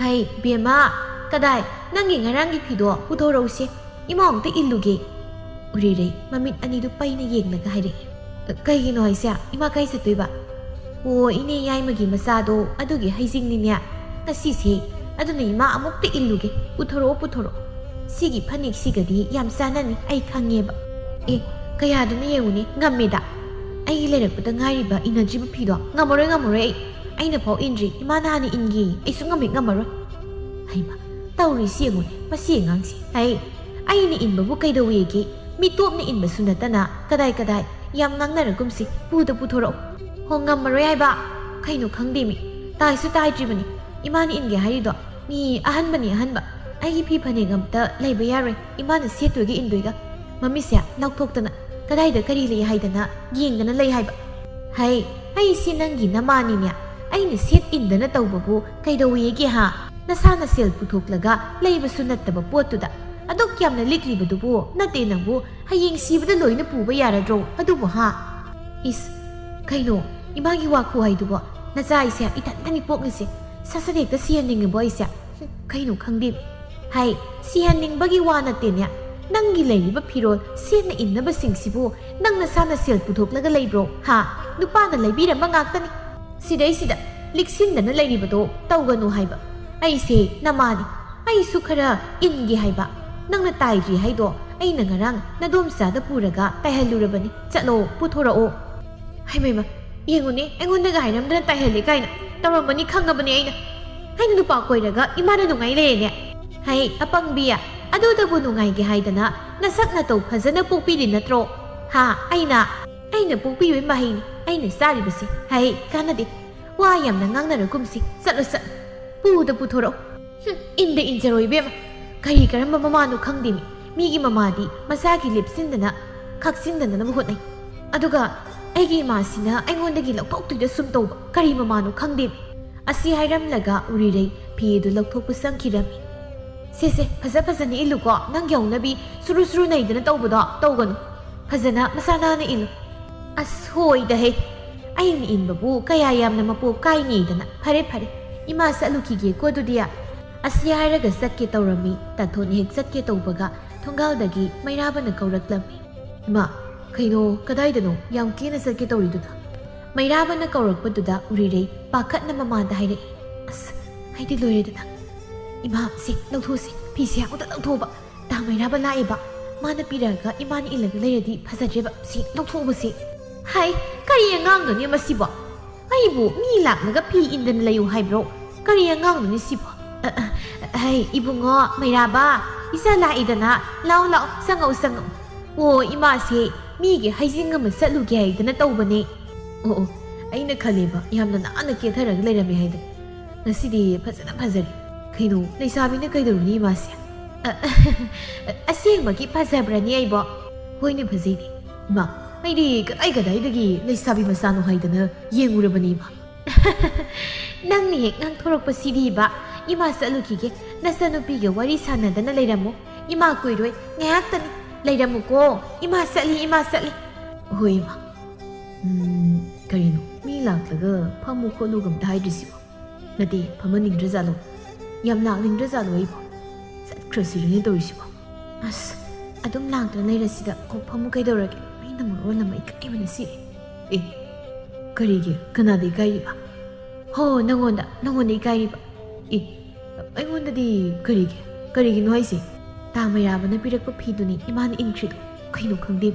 "ꯍꯩ, ꯕꯦꯝꯃ, ꯀꯗꯥꯏ, ꯅꯪꯒꯤ ꯉꯔꯥꯡꯒꯤ ꯐꯤꯗꯣ ꯄꯨꯊꯣꯔꯛꯎꯁꯦ, ꯏꯃꯥ ꯑꯃꯨꯛꯇ ꯏꯜꯂꯨꯒꯦ"꯫ ꯎꯔꯤꯔꯩ ꯃꯃꯤꯠ ꯑꯅꯤꯗꯨ ꯄꯩꯅ ꯌꯦꯡꯂꯒ ꯍꯥꯏꯔꯛꯏ꯫ "ꯀꯩꯒꯤꯅꯣ ꯍꯥꯏꯁꯦ? ꯏꯃꯥ ꯀꯥꯏ ꯆꯠꯇꯣꯏꯕ?" "ꯑꯣ, ꯏꯅꯦ ꯌꯥꯏꯃꯒꯤ ꯃꯆꯥꯗꯣ, ꯑꯗꯨꯒꯤ ꯍꯩꯖꯤꯡꯅꯤꯅꯦ ꯉꯁꯤꯁꯦ꯫ ꯑꯗꯨꯅ ꯏꯃꯥ ꯑꯃꯨꯛꯇ ꯏꯜꯂꯨꯒꯦ, ꯄꯨꯊꯣꯔꯛꯑꯣ, ꯄꯨꯊꯣꯔꯛꯑꯣ꯫ ꯁꯤꯒꯤ ꯐꯅꯦꯛꯁꯤꯒꯗꯤ ꯌꯥꯝ ꯆꯥꯟꯅꯅꯤ, ꯑꯩ ꯈꯪꯉꯦꯕ꯫ ꯑꯦ, ꯀꯌꯥꯗꯨꯅ ꯌꯦꯡꯉꯨꯅꯦ, ꯉꯝꯃꯦꯗ꯫ ꯑꯩꯒꯤ ꯂꯩꯔꯛꯄꯗ ꯉꯥꯏꯔꯤꯕ ꯏꯅꯗ꯭ꯔꯤꯕ ꯐꯤꯗꯣ ꯉꯝꯃꯔꯣꯏ, ꯉꯝꯃꯔꯣꯏ ꯑꯩ꯫ ꯑꯩꯅ ꯐꯥꯎ ꯏꯟꯗ꯭ꯔꯤ, ꯏꯃꯥꯅ ꯍꯥꯟꯅ ꯏꯟꯒꯦ꯫ ꯑꯩꯁꯨ ꯉꯝꯃꯦ, ꯉꯝꯃꯔꯣꯏ"꯫ ꯍꯩꯃ, ꯇꯧꯔꯤꯁꯤ ꯌꯦꯡꯉꯨꯅꯦ, ꯃꯁꯤ ꯑꯉꯥꯡꯁꯦ꯫ ꯍꯩ, ꯑꯩꯅ ꯏꯟꯕꯕꯨ ꯀꯩꯗꯧꯋꯦꯒꯦ? ꯃꯤꯇꯣꯞꯅ ꯏꯟꯕꯁꯨ ꯅꯠꯇꯅ ꯀꯗꯥꯏ ꯀꯗꯥꯏ꯫ ꯌꯥꯝ ꯉꯥꯡꯅꯔꯒꯨꯝꯁꯤ, ꯄꯨꯗ ꯄꯨꯊꯣꯔꯛꯑꯣ꯫ ꯍꯣ, ꯉꯝꯃꯔꯣꯏ ꯍꯥꯏꯕ? ꯀꯩꯅꯣ ꯈꯪꯗꯦꯃꯤ, ꯇꯥꯏꯁꯨ ꯇꯥꯏꯗ꯭ꯔꯤꯕꯅꯤ꯫ ꯏꯃꯥꯅ ꯏꯟꯒꯦ ꯍꯥꯏꯔꯤꯗꯣ ꯃꯤ ꯑꯍꯟꯕꯅꯤ, ꯑꯍꯟꯕ꯫ ꯑꯩꯒꯤ ꯐꯤ ꯐꯅꯦꯛ ꯑꯝꯇ ꯂꯩꯕ ꯌꯥꯔꯣꯏ, ꯏꯃꯥꯅ ꯁꯦꯠꯇꯣꯏꯒ ꯏꯟꯗꯣꯏꯒ꯫ ꯃꯃꯤꯠꯁꯦ ꯂꯥꯎꯊꯣꯛꯇꯅ ꯀꯗꯥꯏꯗ ꯀꯔꯤ ꯂꯩ ꯍꯥꯏꯗꯅ ꯌꯦꯡꯗꯅ ꯂꯩ ꯍꯥꯏꯕ꯫ ꯍꯩ, ꯑꯩꯁꯤ ꯅꯪꯒꯤ ꯅꯃꯥꯅꯤꯅꯦ, ꯑꯩꯅ ꯁꯦꯠ ꯏꯟꯗꯅ ꯇꯧꯕꯕꯨ ꯀꯩꯗꯧꯋꯦꯒꯦ ꯍꯥ? ꯅꯁꯥꯅ ꯁꯦꯜ ꯄꯨꯊꯣꯛꯂꯒ ꯂꯩꯕꯁꯨ ꯅꯠꯇꯕ ꯄꯣꯠꯇꯨꯗ ꯑꯗꯨꯛ ꯌꯥꯝꯅ ꯂꯤꯛꯂꯤꯕꯗꯨꯕꯨ ꯅꯠꯇꯦ ꯅꯪꯕꯨ ꯍꯌꯦꯡ ꯁꯤꯕꯗ ꯂꯣꯏꯅ ꯄꯨꯕ ꯌꯥꯔꯗ꯭ꯔꯣ ꯑꯗꯨꯕꯨ ꯍꯥ? ꯏꯁ, ꯀꯩꯅꯣ ꯏꯃꯥꯒꯤ ꯋꯥ ꯈꯨꯍꯥꯏꯗꯨꯕꯣ? ꯅꯆꯥ ꯑꯩꯁꯦ ꯏꯊꯟꯇꯅꯤ ꯄꯣꯛꯂꯤꯁꯦ, ꯁꯠ ꯁꯠ ꯍꯦꯛꯇ ꯁꯤꯍꯟꯅꯤꯡꯉꯤꯕꯣ ꯑꯩꯁꯦ? ꯍꯨꯝ, ꯀꯩꯅꯣ ꯈꯪꯗꯦ꯫ ꯍꯥꯏ, ꯁꯤꯍꯟꯅꯤꯡꯕꯒꯤ ꯋꯥ ꯅꯠꯇꯦꯅꯦ꯫ ꯅꯪꯒꯤ ꯂꯩꯔꯤꯕ ꯐꯤꯔꯣꯜ ꯁꯦꯠꯅ ꯏꯟꯅꯕꯁꯤꯡꯁꯤꯕꯨ ꯅꯪ ꯅꯁꯥꯅ ꯁꯦꯜ ꯄꯨꯊꯣꯛꯂꯒ ꯂꯩꯕ꯭ꯔꯣ ꯍꯥ? ꯅꯨꯄꯥꯅ ꯂꯩꯕꯤꯔꯝꯕ ꯉꯥꯛꯇꯅꯤ꯫ ꯁꯤꯗꯩꯁꯤꯗ ꯂꯤꯛꯁꯤꯟꯗꯅ ꯂꯩꯔꯤꯕꯗꯣ ꯇꯧꯒꯅꯨ ꯍꯥꯏꯕ꯫ ꯑꯩꯁꯦ ꯅꯃꯥꯅꯤ, ꯑꯩꯁꯨ ꯈꯔ ꯏꯟꯒꯦ ꯍꯥꯏꯕ꯫ ꯅꯪꯅ ꯇꯥꯏꯗ꯭ꯔꯤ ꯍꯥꯏꯗꯣ ꯑꯩꯅ ꯉꯔꯥꯡ ꯅꯗꯣꯝꯆꯥꯗ ꯄꯨꯔꯒ ꯇꯥꯏꯍꯜꯂꯨꯔꯕꯅꯤ꯫ ꯆꯠꯂꯣ, ꯄꯨꯊꯣꯔꯛꯑꯣ꯫ ꯍꯩꯃꯩꯃ, ꯌꯦꯡꯉꯨꯅꯦ, ꯑꯩꯉꯣꯟꯗꯒ ꯍꯥꯏꯔꯝꯗꯅ ꯇꯥꯏꯍꯜꯂꯦ ꯀꯥꯏꯅ꯫ ꯇꯧꯔꯝꯕꯅꯤ ꯈꯪꯉꯕꯅꯦ ꯑꯩꯅ꯫ ꯑꯩꯅ ꯅꯨꯄꯥ ꯀꯣꯏꯔꯒ ꯏꯃꯥꯅ ꯅꯨꯡꯉꯥꯏ ꯂꯩꯔꯦꯅꯦ꯫ ꯍꯩ ꯑꯄꯪꯕꯤ, ꯑꯗꯨꯗꯕꯨ ꯅꯨꯡꯉꯥꯏꯒꯦ ꯍꯥꯏꯗꯅ ꯅꯁꯛ ꯅꯇꯧ ꯐꯖꯅ ꯄꯣꯛꯄꯤꯔꯤ ꯅꯠꯇ꯭ꯔꯣ? ꯍꯥ? ꯑꯩꯅ, ꯑꯩꯅ ꯄꯣꯛꯄꯤꯕꯩ ꯃꯍꯩꯅꯤ ꯑꯩꯅ ꯆꯥꯔꯤꯕꯁꯦ꯫ ꯍꯩ ꯀꯥꯟꯅꯗꯦ, ꯋꯥ ꯌꯥꯝꯅ ꯉꯥꯡꯅꯔꯒꯨꯝꯁꯤ꯫ ꯆꯠꯂꯣ, ꯆꯠꯂꯣ, ꯄꯨꯗ ꯄꯨꯊꯣꯔꯛꯑꯣ꯫ ꯍꯨꯝ, ꯏꯟꯗ ꯏꯟꯖꯔꯣ ꯏꯕꯦꯝꯃ꯫ ꯀꯔꯤ ꯀꯔꯝꯕ ꯃꯃꯥꯅꯣ ꯈꯪꯗꯦꯃꯤ, ꯃꯤꯒꯤ ꯃꯃꯥꯗꯤ ꯃꯆꯥꯒꯤ ꯂꯤꯞꯁꯤꯟꯗꯅ ꯈꯥꯛꯆꯤꯟꯗꯅꯕ ꯍꯣꯠꯅꯩ꯫ ꯑꯗꯨꯒ ꯑꯩꯒꯤ ꯏꯃꯥꯁꯤꯅ ꯑꯩꯉꯣꯟꯗꯒꯤ ꯂꯧꯊꯣꯛꯇꯣꯏꯗ ꯁꯨꯝ ꯇꯧꯕ꯫ ꯀꯔꯤ ꯃꯃꯥꯅꯣ ꯈꯪꯗꯦꯃꯤ꯫ ꯑꯁꯤ ꯍꯥꯏꯔꯝꯂꯒ ꯎꯔꯤꯔꯩ ꯐꯤ ꯑꯗꯨ ꯂꯧꯊꯣꯛꯄ ꯆꯪꯈꯤꯔꯝꯃꯤ꯫ ꯁꯦ ꯁꯦ, ꯐꯖ ꯐꯖꯅ ꯏꯜꯂꯨꯀꯣ, ꯅꯪꯒꯤ ꯍꯧꯅꯕꯤ ꯁꯨꯔꯨ ꯁꯨꯔꯨ ꯅꯩꯗꯅ ꯇꯧꯕꯗꯣ ꯇꯧꯒꯅꯨ꯫ ꯐꯖꯅ ꯃꯁꯥ ꯅꯥꯟꯅ ꯏꯜꯂꯨ꯫ ꯑꯁ, ꯍꯣꯏꯗ ꯍꯦ, ꯑꯩꯅ ꯏꯟꯕꯕꯨ ꯀꯌꯥ ꯌꯥꯝꯅ ꯃꯄꯣꯞ ꯀꯥꯏꯅꯤꯗꯅ꯫ ꯐꯔꯦ ꯐꯔꯦ, ꯏꯃꯥ ꯆꯠꯂꯨꯈꯤꯒꯦꯀꯣ ꯑꯗꯨꯗꯤ꯫ ꯑꯁꯤ ꯍꯥꯏꯔꯒ ꯆꯠꯀꯦ ꯇꯧꯔꯝꯃꯤ꯫ ꯇꯥꯟꯊꯣꯟ ꯍꯦꯛ ꯆꯠꯀꯦ ꯇꯧꯕꯒ ꯊꯣꯡꯒꯥꯜꯗꯒꯤ ꯃꯩꯔꯥꯕꯅ ꯀꯧꯔꯛꯂꯝꯃꯤ꯫ ꯏꯃꯥ, ꯀꯩꯅꯣ, ꯀꯗꯥꯏꯗꯅꯣ ꯌꯥꯝ ꯀꯦꯅ ꯆꯠꯀꯦ ꯇꯧꯔꯤꯗꯨꯅ? ꯃꯩꯔꯥꯕꯅ ꯀꯧꯔꯛꯄꯗꯨꯗ ꯎꯔꯤꯔꯩ ꯄꯥꯈꯠꯅ ꯃꯃꯥꯗ ꯍꯥꯏꯔꯛꯏ꯫ ꯑꯁ, ꯑꯩꯗꯤ ꯂꯣꯏꯔꯦꯗꯅ꯫ ꯏꯃꯥ, ꯁꯤ ꯂꯧꯊꯣꯛꯁꯤ, ꯐꯤꯁꯦ ꯑꯃꯨꯛꯇ ꯂꯧꯊꯣꯛꯑꯣꯕ꯫ ꯇꯥ ꯃꯩꯔꯥꯕ ꯂꯥꯛꯑꯦꯕ꯫ ꯃꯥꯅ ꯄꯤꯔꯛꯑꯒ ꯏꯃꯥꯅ ꯏꯜꯂꯒ ꯂꯩꯔꯗꯤ ꯐꯖꯗ꯭ꯔꯦꯕ꯫ ꯁꯤ ꯂꯧꯊꯣꯛꯑꯣꯕꯁꯤ꯫ ꯍꯥꯏ, ꯀꯔꯤ ꯑꯉꯥꯡꯅꯣꯅꯦ ꯃꯁꯤꯕꯣ? ꯑꯩꯕꯨ ꯃꯤ ꯂꯥꯛꯂꯒ ꯐꯤ ꯏꯟꯗꯅ ꯂꯩꯌꯨ ꯍꯥꯏꯕ꯭ꯔꯣ? ꯀꯔꯤ ꯑꯉꯥꯡꯅꯣꯅꯦ ꯁꯤꯕꯣ? ꯑ, ꯑ, ꯍꯩ, ꯏꯕꯨꯡꯉꯣ, ꯃꯩꯔꯥꯕ, ꯏꯆꯥ ꯂꯥꯛꯏꯗꯅ꯫ ꯂꯥꯛꯑꯣ, ꯂꯥꯛꯑꯣ, ꯆꯪꯉꯛꯑꯣ, ꯆꯪꯉꯛꯑꯣ꯫ ꯑꯣ, ꯏꯃꯥꯁꯦ ꯃꯤꯒꯤ ꯍꯩꯖꯤꯡ ꯑꯃ ꯆꯠꯂꯨꯒꯦ ꯍꯥꯏꯗꯅ ꯇꯧꯕꯅꯦ꯫ ꯑꯣ ꯑꯣ, ꯑꯩꯅ ꯈꯜꯂꯦꯕ ꯌꯥꯝꯅ ꯅꯥꯟꯅ ꯀꯦꯊꯔꯒ ꯂꯩꯔꯝꯃꯦ ꯍꯥꯏꯗꯅ꯫ ꯉꯁꯤꯗꯤ ꯐꯖꯅ ꯐꯖꯔꯦ꯫ ꯀꯩꯅꯣ, ꯂꯩꯁꯥꯕꯤꯅ ꯀꯩꯗꯧꯔꯨꯅꯤ ꯏꯃꯥꯁꯦ? ꯑ, ꯑꯁꯦꯡꯕꯒꯤ ꯐꯖꯕ꯭ꯔꯅꯦ ꯑꯩꯕꯣ? ꯍꯣꯏꯅꯦ, ꯐꯖꯩꯅꯦ꯫ ꯏꯃꯥ, ꯑꯩꯗꯤ ꯀꯗꯥꯏ ꯀꯗꯥꯏꯗꯒꯤ ꯂꯩꯁꯥꯕꯤ ꯃꯆꯥꯅꯣ ꯍꯥꯏꯗꯅ ꯌꯦꯡꯉꯨꯔꯕꯅꯤ ꯏꯃꯥ꯫ ꯅꯪꯅ ꯍꯦꯛ ꯉꯥꯡꯊꯣꯔꯛꯄꯁꯤꯗꯤꯕ꯫ ꯏꯃꯥ ꯆꯠꯂꯨꯈꯤꯒꯦ, ꯅꯆꯟꯅꯨꯄꯤꯒ ꯋꯥꯔꯤ ꯁꯥꯟꯅꯗꯅ ꯂꯩꯔꯝꯃꯨ꯫ ꯏꯃꯥ ꯀꯨꯏꯔꯣꯏ, ꯉꯥꯏꯍꯥꯛꯇꯅꯤ꯫ ꯂꯩꯔꯝꯃꯨꯀꯣ꯫ ꯏꯃꯥ ꯆꯠꯂꯤ, ꯏꯃꯥ ꯆꯠꯂꯤ꯫ ꯍꯣꯏ ꯏꯃꯥ꯫ ꯎꯝ, ꯀꯔꯤꯅꯣ, ꯃꯤ ꯂꯥꯛꯂꯒ ꯐꯝꯃꯨ ꯈꯣꯠꯂꯨꯒ ꯑꯝꯇ ꯍꯥꯏꯗ꯭ꯔꯤꯁꯤꯕꯣ? ꯅꯠꯇꯦ, ꯐꯝꯍꯟꯅꯤꯡꯗ꯭ꯔꯖꯥꯠꯂꯣ? ꯌꯥꯝ ꯂꯥꯛꯅꯤꯡꯗ꯭ꯔꯖꯥꯠꯂꯣ ꯑꯩꯕꯣ? ꯆꯠꯈ꯭ꯔꯁꯤꯔꯅꯦ ꯇꯧꯔꯤꯁꯤꯕꯣ? ꯑꯁ, ꯑꯗꯨꯝ ꯂꯥꯛꯇꯨꯅ ꯂꯩꯔꯁꯤꯗ, ꯀꯣꯛ ꯐꯝꯃꯨ ꯀꯩꯗꯧꯔꯒꯦ? ꯑꯩꯅ ꯃꯔꯣꯜ ꯑꯃ ꯏꯀꯥꯏꯕꯅ ꯁꯤꯔꯦ꯫ ꯑꯦ, ꯀꯔꯤꯒꯤ? ꯀꯅꯥꯗ ꯏꯀꯥꯏꯔꯤꯕ? ꯍꯣ, ꯅꯪꯉꯣꯟꯗ, ꯅꯪꯉꯣꯟꯗ ꯏꯀꯥꯏꯔꯤꯕ? ꯑꯦ, ꯑꯩꯉꯣꯟꯗꯗꯤ ꯀꯔꯤꯒꯤ? ꯀꯔꯤꯒꯤꯅꯣ ꯍꯥꯏꯁꯦ? ꯇꯥ ꯃꯩꯔꯥꯕꯅ ꯄꯤꯔꯛꯄ ꯐꯤꯗꯨꯅꯤ ꯏꯃꯥꯅ ꯏꯟꯈ꯭ꯔꯤꯗꯣ꯫ ꯀꯩꯅꯣ ꯈꯪꯗꯦ꯫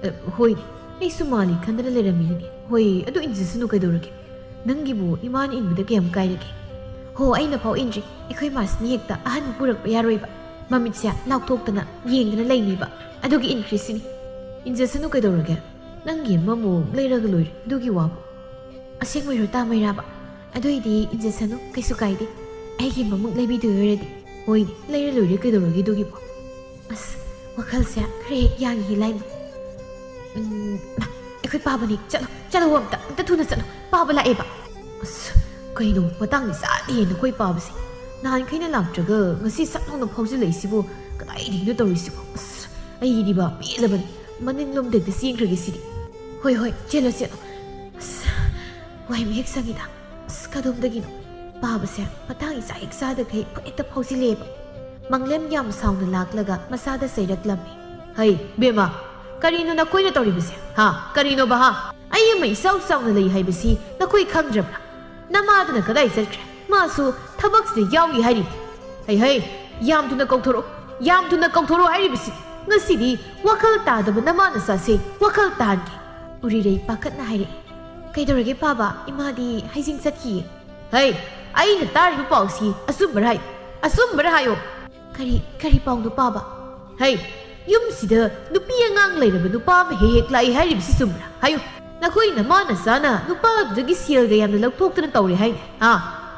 ꯑ, ꯍꯣꯏ, ꯑꯩꯁꯨ ꯃꯥꯜꯂꯤ ꯈꯟꯗꯅ ꯂꯩꯔꯝꯃꯤꯅꯤꯅꯦ꯫ ꯍꯣꯏ, ꯑꯗꯨ ꯏꯟꯖꯁꯅꯨ ꯀꯩꯗꯧꯔꯒꯦ? ꯅꯪꯒꯤꯕꯨ ꯏꯃꯥꯅ ꯏꯟꯕꯗ ꯀꯌꯥꯝ ꯀꯥꯏꯔꯒꯦ? ꯍꯣ, ꯑꯩꯅ ꯐꯥꯎ ꯏꯟꯗ꯭ꯔꯤ꯫ ꯑꯩꯈꯣꯏ ꯃꯥꯁꯤꯅ ꯍꯦꯛꯇ ꯑꯍꯟꯕ ꯄꯨꯔꯛꯄ ꯌꯥꯔꯣꯏꯕ꯫ ꯃꯃꯤꯠꯁꯦ ꯂꯥꯎꯊꯣꯛꯇꯅ ꯌꯦꯡꯗꯅ ꯂꯩꯅꯤꯕ꯫ ꯑꯗꯨꯒꯤ ꯏꯟꯈ꯭ꯔꯤꯁꯤꯅꯤ꯫ ꯏꯟꯖꯁꯅꯨ ꯀꯩꯗꯧꯔꯒꯦ? ꯅꯪꯒꯤ ꯑꯃꯃꯨꯛ ꯂꯩꯔꯒ ꯂꯣꯏꯔꯦ꯫ ꯑꯗꯨꯒꯤ ꯋꯥꯕꯨ꯫ ꯑꯁꯦꯡꯕꯩꯔꯣ ꯇꯥ ꯃꯩꯔꯥꯕ? ꯑꯗꯨꯏꯗꯤ ꯏꯟꯖꯁꯅꯨ, ꯀꯩꯁꯨ ꯀꯥꯏꯗꯦ꯫ ꯑꯩꯒꯤ ꯑꯃꯃꯨꯛ ꯂꯩꯕꯤꯗꯣꯏ ꯑꯣꯏꯔꯗꯤ꯫ ꯍꯣꯏꯅꯦ, ꯂꯩꯔ ꯂꯣꯏꯔꯦ ꯀꯩꯗꯧꯔꯒꯦ ꯑꯗꯨꯒꯤꯕꯨ? ꯑꯁ, ꯋꯥꯈꯜꯁꯦ ꯈꯔ ꯍꯦꯛ ꯌꯥꯡꯉꯤ ꯂꯥꯏꯃ꯫ ꯎꯝ, ꯃꯥ, ꯑꯩꯈꯣꯏ ꯄꯥꯕꯅꯤ꯫ ꯆꯠꯂꯣ, ꯆꯠꯂꯣ, ꯑꯝꯇ, ꯑꯝꯇ ꯊꯨꯅ ꯆꯠꯂꯣ꯫ ꯄꯥꯕ ꯂꯥꯛꯑꯦꯕ꯫ ꯑꯁ, ꯀꯩꯅꯣ, ꯃꯇꯥꯡꯗꯤ ꯆꯥꯗꯦꯍꯦ ꯅꯈꯣꯏ ꯄꯥꯕꯁꯦ꯫ ꯅꯍꯥꯟꯈꯩꯅ ꯂꯥꯛꯇ꯭ꯔꯒ ꯉꯁꯤ ꯁꯠ ꯂꯥꯎꯅ ꯐꯥꯎꯖꯤꯜꯂꯛꯏꯁꯤꯕꯨ ꯀꯗꯥꯏꯗꯒꯤꯅꯣ ꯇꯧꯔꯤꯁꯤꯕꯨ? ꯑꯁ, ꯑꯩꯗꯤꯕ ꯄꯦꯜꯂꯕꯅꯤ꯫ ꯃꯅꯤꯡꯂꯣꯝꯗ ꯍꯦꯛꯇ ꯆꯦꯟꯈ꯭ꯔꯒꯦ ꯁꯤꯗꯤ꯫ ꯍꯣꯏ, ꯍꯣꯏ, ꯆꯦꯜꯂꯣ, ꯆꯦꯜꯂꯣ꯫ ꯑꯁ, ꯋꯥꯏ ꯃꯍꯦꯛ ꯁꯪꯉꯤꯗ꯫ ꯑꯁ, ꯀꯗꯣꯝꯗꯒꯤꯅꯣ? ꯄꯥꯕꯁꯦ ꯃꯇꯥꯡ ꯏꯆꯥ ꯍꯦꯛ ꯆꯥꯗꯈꯩ ꯍꯦꯛꯇ ꯐꯥꯎꯖꯤꯜꯂꯦꯕ꯫ ꯃꯪꯂꯦꯝ ꯌꯥꯝ ꯁꯥꯎꯅ ꯂꯥꯛꯂꯒ ꯃꯆꯥꯗ ꯆꯩꯔꯛꯂꯝꯃꯤ꯫ ꯍꯩ, ꯕꯦꯝꯃ, ꯀꯔꯤꯅꯣ ꯅꯈꯣꯏꯅ ꯇꯧꯔꯤꯕꯁꯦ? ꯍꯥ? ꯀꯔꯤꯅꯣꯕ, ꯍꯥ? ꯑꯩ ꯑꯃ ꯏꯆꯥꯎ ꯆꯥꯎꯅ ꯂꯩ ꯍꯥꯏꯕꯁꯤ ꯅꯈꯣꯏ ꯈꯪꯗ꯭ꯔꯕ꯭ꯔꯥ? ꯅꯃꯥꯗꯨꯅ ꯀꯗꯥꯏ ꯆꯠꯈ꯭ꯔꯦ? ꯃꯥꯁꯨ ꯊꯕꯛꯁꯤꯗ ꯌꯥꯎꯏ ꯍꯥꯏꯔꯤꯅꯤ꯫ ꯍꯩ, ꯍꯩ, ꯌꯥꯝ ꯊꯨꯅ ꯀꯧꯊꯣꯔꯛꯎ, ꯌꯥꯝ ꯊꯨꯅ ꯀꯧꯊꯣꯔꯛꯎ ꯍꯥꯏꯔꯤꯕꯁꯤ꯫ ꯉꯁꯤꯗꯤ ꯋꯥꯈꯜ ꯇꯥꯗꯕ ꯅꯃꯥ ꯅꯆꯥꯁꯦ ꯋꯥꯈꯜ ꯇꯥꯍꯟꯒꯦ꯫ ꯎꯔꯤꯔꯩ ꯄꯥꯈꯠꯅ ꯍꯥꯏꯔꯛꯏ꯫ ꯀꯩꯗꯧꯔꯒꯦ ꯄꯥꯕ? ꯏꯃꯥꯗꯤ ꯍꯩꯖꯤꯡ ꯆꯠꯈꯤꯌꯦ꯫ ꯍꯩ, ꯑꯩꯅ ꯇꯥꯔꯤꯕ ꯄꯥꯎꯁꯤ ꯑꯆꯨꯝꯕꯔ ꯍꯥꯏ? ꯑꯆꯨꯝꯕꯔ ꯍꯥꯏꯌꯣ꯫ ꯀꯔꯤ, ꯀꯔꯤ ꯄꯥꯎꯅꯣ ꯄꯥꯕ? ꯍꯩ, ꯌꯨꯝꯁꯤꯗ ꯅꯨꯄꯤ ꯑꯉꯥꯡ ꯂꯩꯔꯕ ꯅꯨꯄꯥ ꯑꯃ ꯍꯦꯛ ꯍꯦꯛ ꯂꯥꯛꯏ ꯍꯥꯏꯔꯤꯕꯁꯤ ꯆꯨꯝꯕ꯭ꯔꯥ? ꯍꯥꯏꯌꯨ꯫ ꯅꯈꯣꯏ ꯅꯃꯥ ꯅꯆꯥꯅ ꯅꯨꯄꯥ ꯑꯗꯨꯗꯒꯤ ꯁꯦꯜꯒ ꯌꯥꯝꯅ ꯂꯧꯊꯣꯛꯇꯅ ꯇꯧꯔꯦ ꯍꯥꯏꯅꯦ꯫ ꯍꯥ?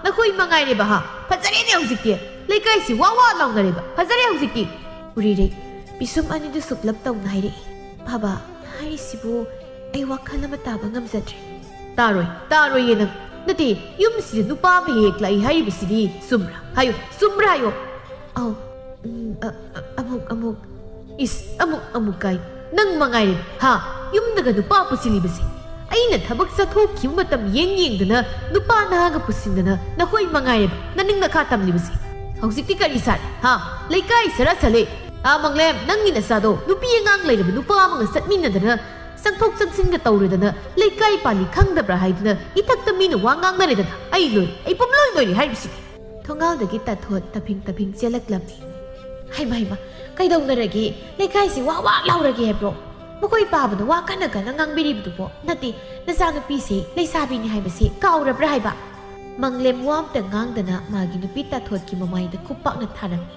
ꯅꯈꯣꯏ ꯃꯉꯥꯏꯔꯦꯕ ꯍꯥ? ꯐꯖꯔꯦꯅꯦ ꯍꯧꯖꯤꯛꯇꯤ꯫ ꯂꯩꯀꯥꯏꯁꯤ ꯋꯥ ꯋꯥ ꯂꯥꯎꯅꯔꯦꯕ꯫ ꯐꯖꯔꯦ ꯍꯧꯖꯤꯛꯇꯤ꯫ ꯎꯔꯤꯔꯩ, ꯄꯤꯁꯨꯝ ꯑꯅꯤꯗꯨ ꯁꯨꯛꯂꯞ ꯇꯧꯅ ꯍꯥꯏꯔꯛꯏ꯫ ꯕꯥꯕꯥ, ꯍꯥꯏꯔꯤꯁꯤꯕꯨ ꯑꯩ ꯋꯥꯈꯜ ꯑꯃ ꯇꯥꯕ ꯉꯝꯖꯗ꯭ꯔꯦ꯫ ꯇꯥꯔꯣꯏ, ꯇꯥꯔꯣꯏꯌꯦ ꯅꯪ꯫ ꯅꯠꯇꯦ, ꯌꯨꯝꯁꯤꯗ ꯅꯨꯄꯥ ꯑꯃ ꯍꯦꯛ ꯂꯥꯛꯏ ꯍꯥꯏꯔꯤꯕꯁꯤꯗꯤ ꯆꯨꯝꯕ꯭ꯔꯥ? ꯍꯥꯏꯌꯨ, ꯆꯨꯝꯕ꯭ꯔꯥ ꯍꯥꯏꯌꯣ꯫ ꯑꯧ, ꯎꯝ, ꯑ, ꯑ, ꯑꯃꯨꯛ, ꯑꯃꯨꯛ꯫ ꯏꯁ, ꯑꯃꯨꯛ, ꯑꯃꯨꯛ ꯀꯥꯏ꯫ ꯅꯪ ꯃꯉꯥꯏꯔꯦ, ꯍꯥ? ꯌꯨꯝꯗꯒ ꯅꯨꯄꯥ ꯄꯨꯁꯤꯜꯂꯤꯕꯁꯦ꯫ ꯑꯩꯅ ꯊꯕꯛ ꯆꯠꯊꯣꯛꯈꯤꯕ ꯃꯇꯝ ꯌꯦꯡ ꯌꯦꯡꯗꯅ ꯅꯨꯄꯥ ꯅꯍꯥꯒ ꯄꯨꯁꯤꯟꯗꯅ ꯅꯈꯣꯏ ꯃꯉꯥꯏꯔꯦꯕ ꯅꯅꯤꯡ ꯅꯈꯥ ꯇꯝꯂꯤꯕꯁꯦ꯫ ꯍꯧꯖꯤꯛꯇꯤ ꯀꯔꯤ ꯁꯥꯔꯦ, ꯍꯥ? ꯂꯩꯀꯥꯏ ꯁꯔꯥ ꯁꯥꯂꯦ꯫ ꯑꯥ, ꯃꯪꯂꯦꯝ, ꯅꯪꯒꯤ ꯅꯆꯥꯗꯣ ꯅꯨꯄꯤ ꯑꯉꯥꯡ ꯂꯩꯔꯕ ꯅꯨꯄꯥ ꯑꯃꯒ ꯆꯠꯃꯤꯟꯅꯗꯅ ꯆꯪꯊꯣꯛ ꯆꯪꯁꯤꯟꯒ ꯇꯧꯔꯗꯅ ꯂꯩꯀꯥꯏ ꯄꯥꯜꯂꯤ ꯈꯪꯗꯕ꯭ꯔꯥ ꯍꯥꯏꯗꯅ ꯏꯊꯛꯇ ꯃꯤꯅ ꯋꯥ ꯉꯥꯡꯅꯔꯦꯗꯅ꯫ ꯑꯩ ꯂꯣꯏ, ꯑꯩ ꯄꯨꯝꯂꯣꯏ ꯂꯣꯏꯔꯦ ꯍꯥꯏꯔꯤꯕꯁꯤꯗꯤ꯫ ꯊꯣꯡꯒꯥꯜꯗꯒꯤ ꯇꯥꯊꯣꯠ ꯇꯞꯐꯤꯡ ꯇꯞꯐꯤꯡ ꯆꯦꯜꯂꯛꯂꯝꯃꯤ꯫ ꯍꯩꯃ, ꯍꯩꯃ, ꯀꯩꯗꯧꯅꯔꯒꯦ? ꯂꯩꯀꯥꯏꯁꯤ ꯋꯥ ꯋꯥ ꯂꯥꯎꯔꯒꯦ ꯍꯥꯏꯕ꯭ꯔꯣ? ꯃꯈꯣꯏ ꯄꯥꯕꯅ ꯋꯥ ꯀꯟꯅ ꯀꯟꯅ ꯉꯥꯡꯕꯤꯔꯤꯕꯗꯨꯕꯣ? ꯅꯠꯇꯦ, ꯅꯆꯥꯅꯨꯄꯤꯁꯦ ꯂꯩꯁꯥꯕꯤꯅꯤ ꯍꯥꯏꯕꯁꯦ ꯀꯥꯎꯔꯕ꯭ꯔꯥ ꯍꯥꯏꯕ? ꯃꯪꯂꯦꯝ ꯋꯥ ꯑꯝꯇ ꯉꯥꯡꯗꯅ ꯃꯥꯒꯤ ꯅꯨꯄꯤ ꯇꯥꯊꯣꯠꯀꯤ ꯃꯃꯥꯏꯗ ꯈꯨꯞ ꯄꯥꯛꯅ ꯊꯥꯔꯝꯃꯤ꯫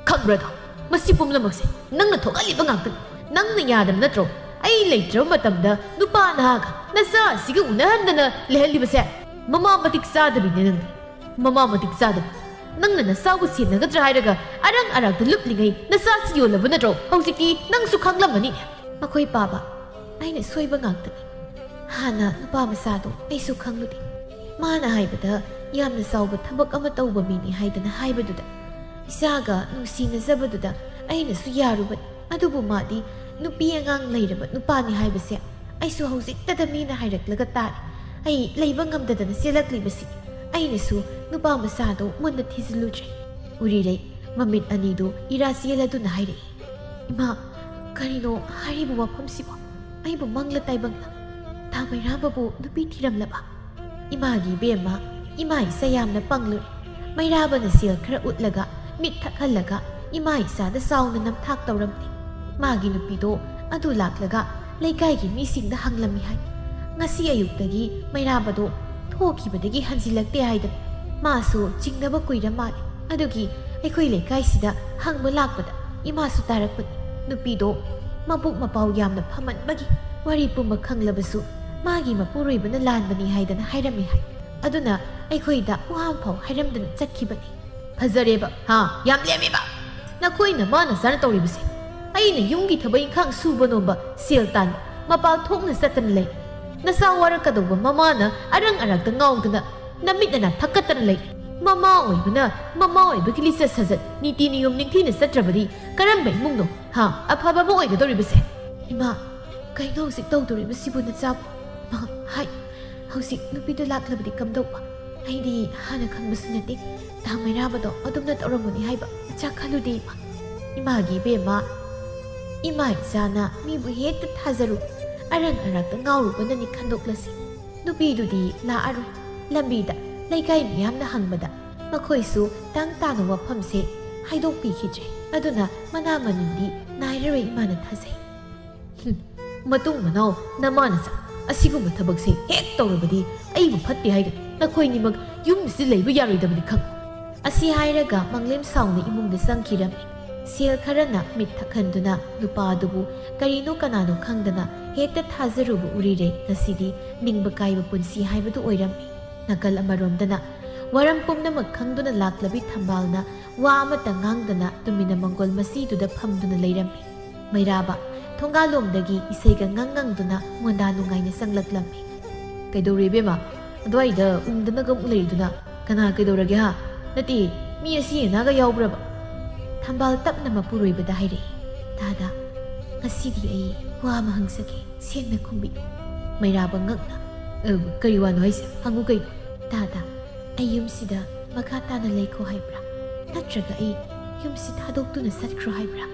ꯈꯪꯕ꯭ꯔꯥꯗꯣ? ꯃꯁꯤ ꯄꯨꯝꯅꯃꯛꯁꯦ ꯅꯪꯅ ꯊꯣꯛꯍꯜꯂꯤꯕ ꯉꯥꯛꯇꯅꯤ꯫ ꯅꯪꯅ ꯌꯥꯗꯕ ꯅꯠꯇ꯭ꯔꯣ? ꯑꯩ ꯂꯩꯇ꯭ꯔꯕ ꯃꯇꯝꯗ ꯅꯨꯄꯥ ꯅꯍꯥꯒ ꯅꯆꯥ ꯑꯁꯤꯒ ꯎꯅꯍꯟꯗꯅ ꯂꯩꯍꯜꯂꯤꯕꯁꯦ? ꯃꯃꯥ ꯃꯇꯤꯛ ꯆꯥꯗꯕꯤꯅꯦ ꯅꯪꯗꯤ꯫ ꯃꯃꯥ ꯃꯇꯤꯛ ꯆꯥꯗꯕ꯫ ꯅꯪꯅ ꯅꯆꯥꯕꯨ ꯁꯦꯟꯅꯒꯗ꯭ꯔꯥ ꯍꯥꯏꯔꯒ ꯑꯔꯥꯡ ꯑꯔꯥꯛꯇ ꯂꯨꯞꯂꯤꯉꯩ ꯅꯆꯥꯁꯤ ꯌꯣꯜꯂꯕ ꯅꯠꯇ꯭ꯔꯣ? ꯍꯧꯖꯤꯛꯇꯤ ꯅꯪꯁꯨ ꯈꯪꯂꯝꯃꯅꯤꯅꯦ꯫ ꯃꯈꯣꯏ ꯄꯥꯕ, ꯑꯩꯅ ꯁꯣꯏꯕ ꯉꯥꯛꯇꯅꯤ꯫ ꯍꯥꯟꯅ ꯅꯨꯄꯥ ꯃꯆꯥꯗꯣ ꯑꯩꯁꯨ ꯈꯪꯂꯨꯗꯦ꯫ ꯃꯥꯅ ꯍꯥꯏꯕꯗ ꯌꯥꯝꯅ ꯆꯥꯎꯕ ꯊꯕꯛ ꯑꯃ ꯇꯧꯕ ꯃꯤꯅꯤ ꯍꯥꯏꯗꯅ ꯍꯥꯏꯕꯗꯨꯗ, ꯏꯆꯥꯒ ꯅꯨꯡꯁꯤꯅꯖꯕꯗꯨꯗ ꯑꯩꯅꯁꯨ ꯌꯥꯔꯨꯕꯅꯤ꯫ ꯑꯗꯨꯕꯨ ꯃꯥꯗꯤ ꯅꯨꯄꯤ ꯑꯉꯥꯡ ꯂꯩꯔꯕ ꯅꯨꯄꯥꯅꯤ ꯍꯥꯏꯕꯁꯦ ꯑꯩꯁꯨ ꯍꯧꯖꯤꯛꯇꯗ ꯃꯤꯅ ꯍꯥꯏꯔꯛꯂꯒ ꯇꯥꯔꯦ꯫ ꯑꯩ ꯂꯩꯕ ꯉꯝꯗꯗꯅ ꯆꯦꯜꯂꯛꯂꯤꯕꯁꯤꯅꯤ꯫ ꯑꯩꯅꯁꯨ ꯅꯨꯄꯥ ꯃꯆꯥꯗꯣ ꯃꯨꯟꯅ ꯊꯤꯖꯤꯜꯂꯨꯗ꯭ꯔꯦ꯫ ꯎꯔꯤꯔꯩ, ꯃꯃꯤꯠ ꯑꯅꯤꯗꯨ ꯏꯔꯥ ꯆꯦꯜꯂꯗꯨꯅ ꯍꯥꯏꯔꯛꯏ, "ꯏꯃꯥ, ꯀꯔꯤꯅꯣ ꯍꯥꯏꯔꯤꯕ ꯋꯥꯐꯝꯁꯤꯕꯣ? ꯑꯩꯕꯨ ꯃꯪꯂ ꯇꯥꯏꯕꯪꯂ? ꯇꯥ ꯃꯩꯔꯥꯕꯕꯨ ꯅꯨꯄꯤ ꯊꯤꯔꯝꯂꯕ?" ꯏꯃꯥꯒꯤ ꯏꯕꯦꯝꯃ, ꯏꯃꯥ ꯏꯆꯥ ꯌꯥꯝꯅ ꯄꯪꯂꯨꯔꯦ꯫ ꯃꯩꯔꯥꯕꯅ ꯁꯦꯜ ꯈꯔ ꯎꯠꯂꯒ, ꯃꯤꯠ ꯊꯛꯍꯜꯂꯒ, ꯏꯃꯥ ꯏꯆꯥꯗ ꯆꯥꯎꯅ ꯅꯝꯊꯥꯛ ꯇꯧꯔꯝꯂꯦ꯫ ꯃꯥꯒꯤ ꯅꯨꯄꯤꯗꯣ ꯑꯗꯨ ꯂꯥꯛꯂꯒ ꯂꯩꯀꯥꯏꯒꯤ ꯃꯤꯁꯤꯡꯗ ꯍꯪꯂꯝꯃꯤ ꯍꯥꯏ꯫ ꯉꯁꯤ ꯑꯌꯨꯛꯇꯒꯤ ꯃꯩꯔꯥꯕꯗꯣ ꯊꯣꯛꯈꯤꯕꯗꯒꯤ ꯍꯟꯖꯤꯜꯂꯛꯇꯦ ꯍꯥꯏꯗꯅ꯫ ꯃꯥꯁꯨ ꯆꯤꯡꯅꯕ ꯀꯨꯏꯔ ꯃꯥꯜꯂꯦ꯫ ꯑꯗꯨꯒꯤ ꯑꯩꯈꯣꯏ ꯂꯩꯀꯥꯏꯁꯤꯗ ꯍꯪꯕ ꯂꯥꯛꯄꯗ ꯏꯃꯥꯁꯨ ꯇꯥꯔꯛꯄꯅꯤ꯫ ꯅꯨꯄꯤꯗꯣ ꯃꯕꯨꯛ ꯃꯄꯥꯎ ꯌꯥꯝꯅ ꯐꯃꯟꯕꯒꯤ ꯋꯥꯔꯤ ꯄꯨꯝꯕ ꯈꯪꯂꯕꯁꯨ ꯃꯥꯒꯤ ꯃꯄꯨꯔꯣꯏꯕꯅ ꯂꯥꯟꯕꯅꯤ ꯍꯥꯏꯗꯅ ꯍꯥꯏꯔꯝꯃꯤ ꯍꯥꯏ꯫ ꯑꯗꯨꯅ ꯑꯩꯈꯣꯏꯗ ꯋꯥ ꯑꯃꯐꯥꯎ ꯍꯥꯏꯔꯝꯗꯅ ꯆꯠꯈꯤꯕꯅꯤ꯫ ꯐꯖꯔꯦꯕ, ꯍꯥ? ꯌꯥꯝ ꯂꯦꯝꯃꯦꯕ꯫ ꯅꯈꯣꯏꯅ ꯃꯥꯅ ꯆꯥꯅ ꯇꯧꯔꯤꯕꯁꯦ꯫ ꯑꯩꯅ ꯌꯨꯝꯒꯤ ꯊꯕꯛ ꯏꯪꯈꯥꯡ ꯁꯨꯕ ꯅꯣꯝꯕ, ꯁꯦꯜ ꯇꯥꯟꯕ, ꯃꯄꯥꯜ ꯊꯣꯛꯅ ꯆꯠꯇꯅ ꯂꯩ꯫ ꯅꯆꯥ ꯋꯥꯔꯛꯀꯗꯧꯕ ꯃꯃꯥꯅ ꯑꯔꯪ ꯑꯔꯥꯛꯇ ꯉꯥꯎꯗꯅ ꯅꯃꯤꯠ ꯅꯅꯥ ꯊꯛꯀꯠꯇꯅ ꯂꯩ꯫ ꯃꯃꯥ ꯑꯣꯏꯕꯅ ꯃꯃꯥ ꯑꯣꯏꯕꯒꯤ ꯂꯤꯆꯠ ꯁꯥꯖꯠ, ꯅꯤꯇꯤ ꯅꯤꯌꯣꯝ ꯅꯤꯡꯊꯤꯅ ꯆꯠꯇ꯭ꯔꯕꯗꯤ ꯀꯔꯝꯕ ꯏꯃꯨꯡꯅꯣ? ꯍꯥ? ꯑꯐꯕ ꯑꯃ ꯑꯣꯏꯒꯗꯧꯔꯤꯕꯁꯦ? ꯏꯃꯥ, ꯀꯩꯅꯣ ꯍꯧꯖꯤꯛ ꯇꯧꯗꯣꯔꯤꯕꯁꯤꯕꯨ ꯅꯆꯥꯕꯨ? ꯏꯃꯥ, ꯍꯥꯏ, ꯍꯧꯖꯤꯛ ꯅꯨꯄꯤꯗꯨ ꯂꯥꯛꯂꯕꯗꯤ ꯀꯝꯗꯧꯕ? ꯑꯩꯗꯤ ꯍꯥꯟꯅ ꯈꯪꯕꯁꯨ ꯅꯠꯇꯦ꯫ ꯇꯥ ꯃꯩꯔꯥꯕꯗꯣ ꯑꯗꯨꯝꯅ ꯇꯧꯔꯝꯒꯅꯤ ꯍꯥꯏꯕ ꯅꯆꯥ ꯈꯜꯂꯨꯗꯦ, ꯏꯃꯥ꯫ ꯏꯃꯥꯒꯤ ꯏꯕꯦꯝꯃ, ꯏꯃꯥ ꯏꯆꯥꯅ ꯃꯤꯕꯨ ꯍꯦꯛꯇ ꯊꯥꯖꯔꯨ, ꯑꯔꯪ ꯑꯔꯥꯛꯇ ꯉꯥꯎꯔꯨꯕꯅꯅꯤ ꯈꯟꯗꯣꯛꯂꯁꯤ꯫ ꯅꯨꯄꯤꯗꯨꯗꯤ ꯂꯥꯛꯑꯔꯣꯏ꯫ ꯂꯝꯕꯤꯗ ꯂꯩꯀꯥꯏ ꯃꯤꯌꯥꯝꯅ ꯍꯪꯕꯗ ꯃꯈꯣꯏꯁꯨ ꯇꯪ ꯇꯥꯅ ꯋꯥꯐꯝꯁꯦ ꯍꯥꯏꯗꯣꯛꯄꯤꯈꯤꯗ꯭ꯔꯦ꯫ ꯑꯗꯨꯅ ꯃꯅꯥ ꯃꯅꯤꯟꯗꯤ ꯅꯥꯏꯔꯔꯣꯏ ꯏꯃꯥꯅ ꯊꯥꯖꯩ꯫ ꯍꯨꯝ, ꯃꯇꯨꯡ ꯃꯅꯥꯎ ꯅꯃꯥ ꯅꯆꯥ ꯑꯁꯤꯒꯨꯝꯕ ꯊꯕꯛꯁꯦ ꯍꯦꯛ ꯇꯧꯔꯕꯗꯤ ꯑꯩꯕꯨ ꯐꯠꯇꯦ ꯍꯥꯏꯒꯅꯤ꯫ ꯅꯈꯣꯏꯅꯤꯃꯛ ꯌꯨꯝꯁꯤꯗ ꯂꯩꯕ ꯌꯥꯔꯣꯏꯗꯕꯅꯤ ꯈꯪ꯫ ꯑꯁꯤ ꯍꯥꯏꯔꯒ ꯃꯪꯂꯦꯝ ꯁꯥꯎꯅ ꯏꯃꯨꯡꯗ ꯆꯪꯈꯤꯔꯝꯃꯤ꯫ ꯁꯦꯜ ꯈꯔꯅ ꯃꯤꯠ ꯊꯛꯍꯟꯗꯨꯅ ꯅꯨꯄꯥ ꯑꯗꯨꯕꯨ ꯀꯔꯤꯅꯣ ꯀꯅꯥꯅꯣ ꯈꯪꯗꯅ ꯍꯦꯛꯇ ꯊꯥꯖꯔꯨꯕ ꯎꯔꯤꯔꯦ ꯉꯁꯤꯗꯤ ꯅꯤꯡꯕ ꯀꯥꯏꯕ ꯄꯨꯟꯁꯤ ꯍꯥꯏꯕꯗꯨ ꯑꯣꯏꯔꯝꯃꯤ꯫ ꯅꯥꯀꯜ ꯑꯃꯔꯣꯝꯗꯅ ꯋꯥꯔꯝ ꯄꯨꯝꯅꯃꯛ ꯈꯪꯗꯨꯅ ꯂꯥꯛꯂꯕꯤ ꯊꯝꯕꯥꯜꯅ ꯋꯥ ꯑꯃꯠꯇ ꯉꯥꯡꯗꯅ ꯇꯨꯃꯤꯟꯅ ꯃꯪꯒꯣꯜ ꯃꯁꯤꯗꯨꯗ ꯐꯝꯗꯨꯅ ꯂꯩꯔꯝꯃꯤ꯫ ꯃꯩꯔꯥꯕ ꯊꯣꯡꯒꯥꯜꯂꯣꯝꯗꯒꯤ ꯏꯁꯩꯒ ꯉꯪ ꯉꯪꯗꯨꯅ ꯃꯣꯟꯗꯥ ꯅꯨꯡꯉꯥꯏꯅ ꯆꯪꯂꯛꯂꯝꯃꯤ꯫ "ꯀꯩꯗꯧꯔꯦ ꯏꯕꯦꯝꯃ? ꯑꯗꯨꯋꯥꯏꯗ ꯎꯝꯗꯅꯒ ꯑꯃꯨꯛ ꯂꯩꯔꯤꯗꯨꯅ ꯀꯅꯥ ꯀꯩꯗꯧꯔꯒꯦ ꯍꯥ? ꯅꯠꯇꯦ, ꯃꯤ ꯑꯁꯤ ꯑꯅꯥꯒ ꯌꯥꯎꯕ꯭ꯔꯕ?" ꯊꯝꯕꯥꯜ ꯇꯞꯅ ꯃꯄꯨꯔꯣꯏꯕꯗ ꯍꯥꯏꯔꯛꯏ꯫ "ꯇꯥꯗ, ꯉꯁꯤꯗꯤ ꯑꯩ ꯋꯥ ꯑꯃ ꯍꯪꯖꯒꯦ, ꯁꯦꯡꯅ ꯈꯨꯝꯕꯤꯌꯨ꯫" ꯃꯩꯔꯥꯕ ꯉꯛꯅ, "ꯑ, ꯀꯔꯤ ꯋꯥꯅꯣ ꯍꯥꯏꯁꯦ? ꯍꯪꯉꯨ ꯀꯩꯅꯣ?" "ꯇꯥꯗ, ꯑꯩ ꯌꯨꯝꯁꯤꯗ ꯃꯈꯥ ꯇꯥꯅ ꯂꯩꯈꯣ ꯍꯥꯏꯕ꯭ꯔꯥ? ꯅꯠꯇ꯭ꯔꯒ ꯑꯩ ꯌꯨꯝꯁꯤ ꯊꯥꯗꯣꯛꯇꯨꯅ ꯆꯠꯈ꯭ꯔꯣ ꯍꯥꯏꯕ꯭ꯔꯥ?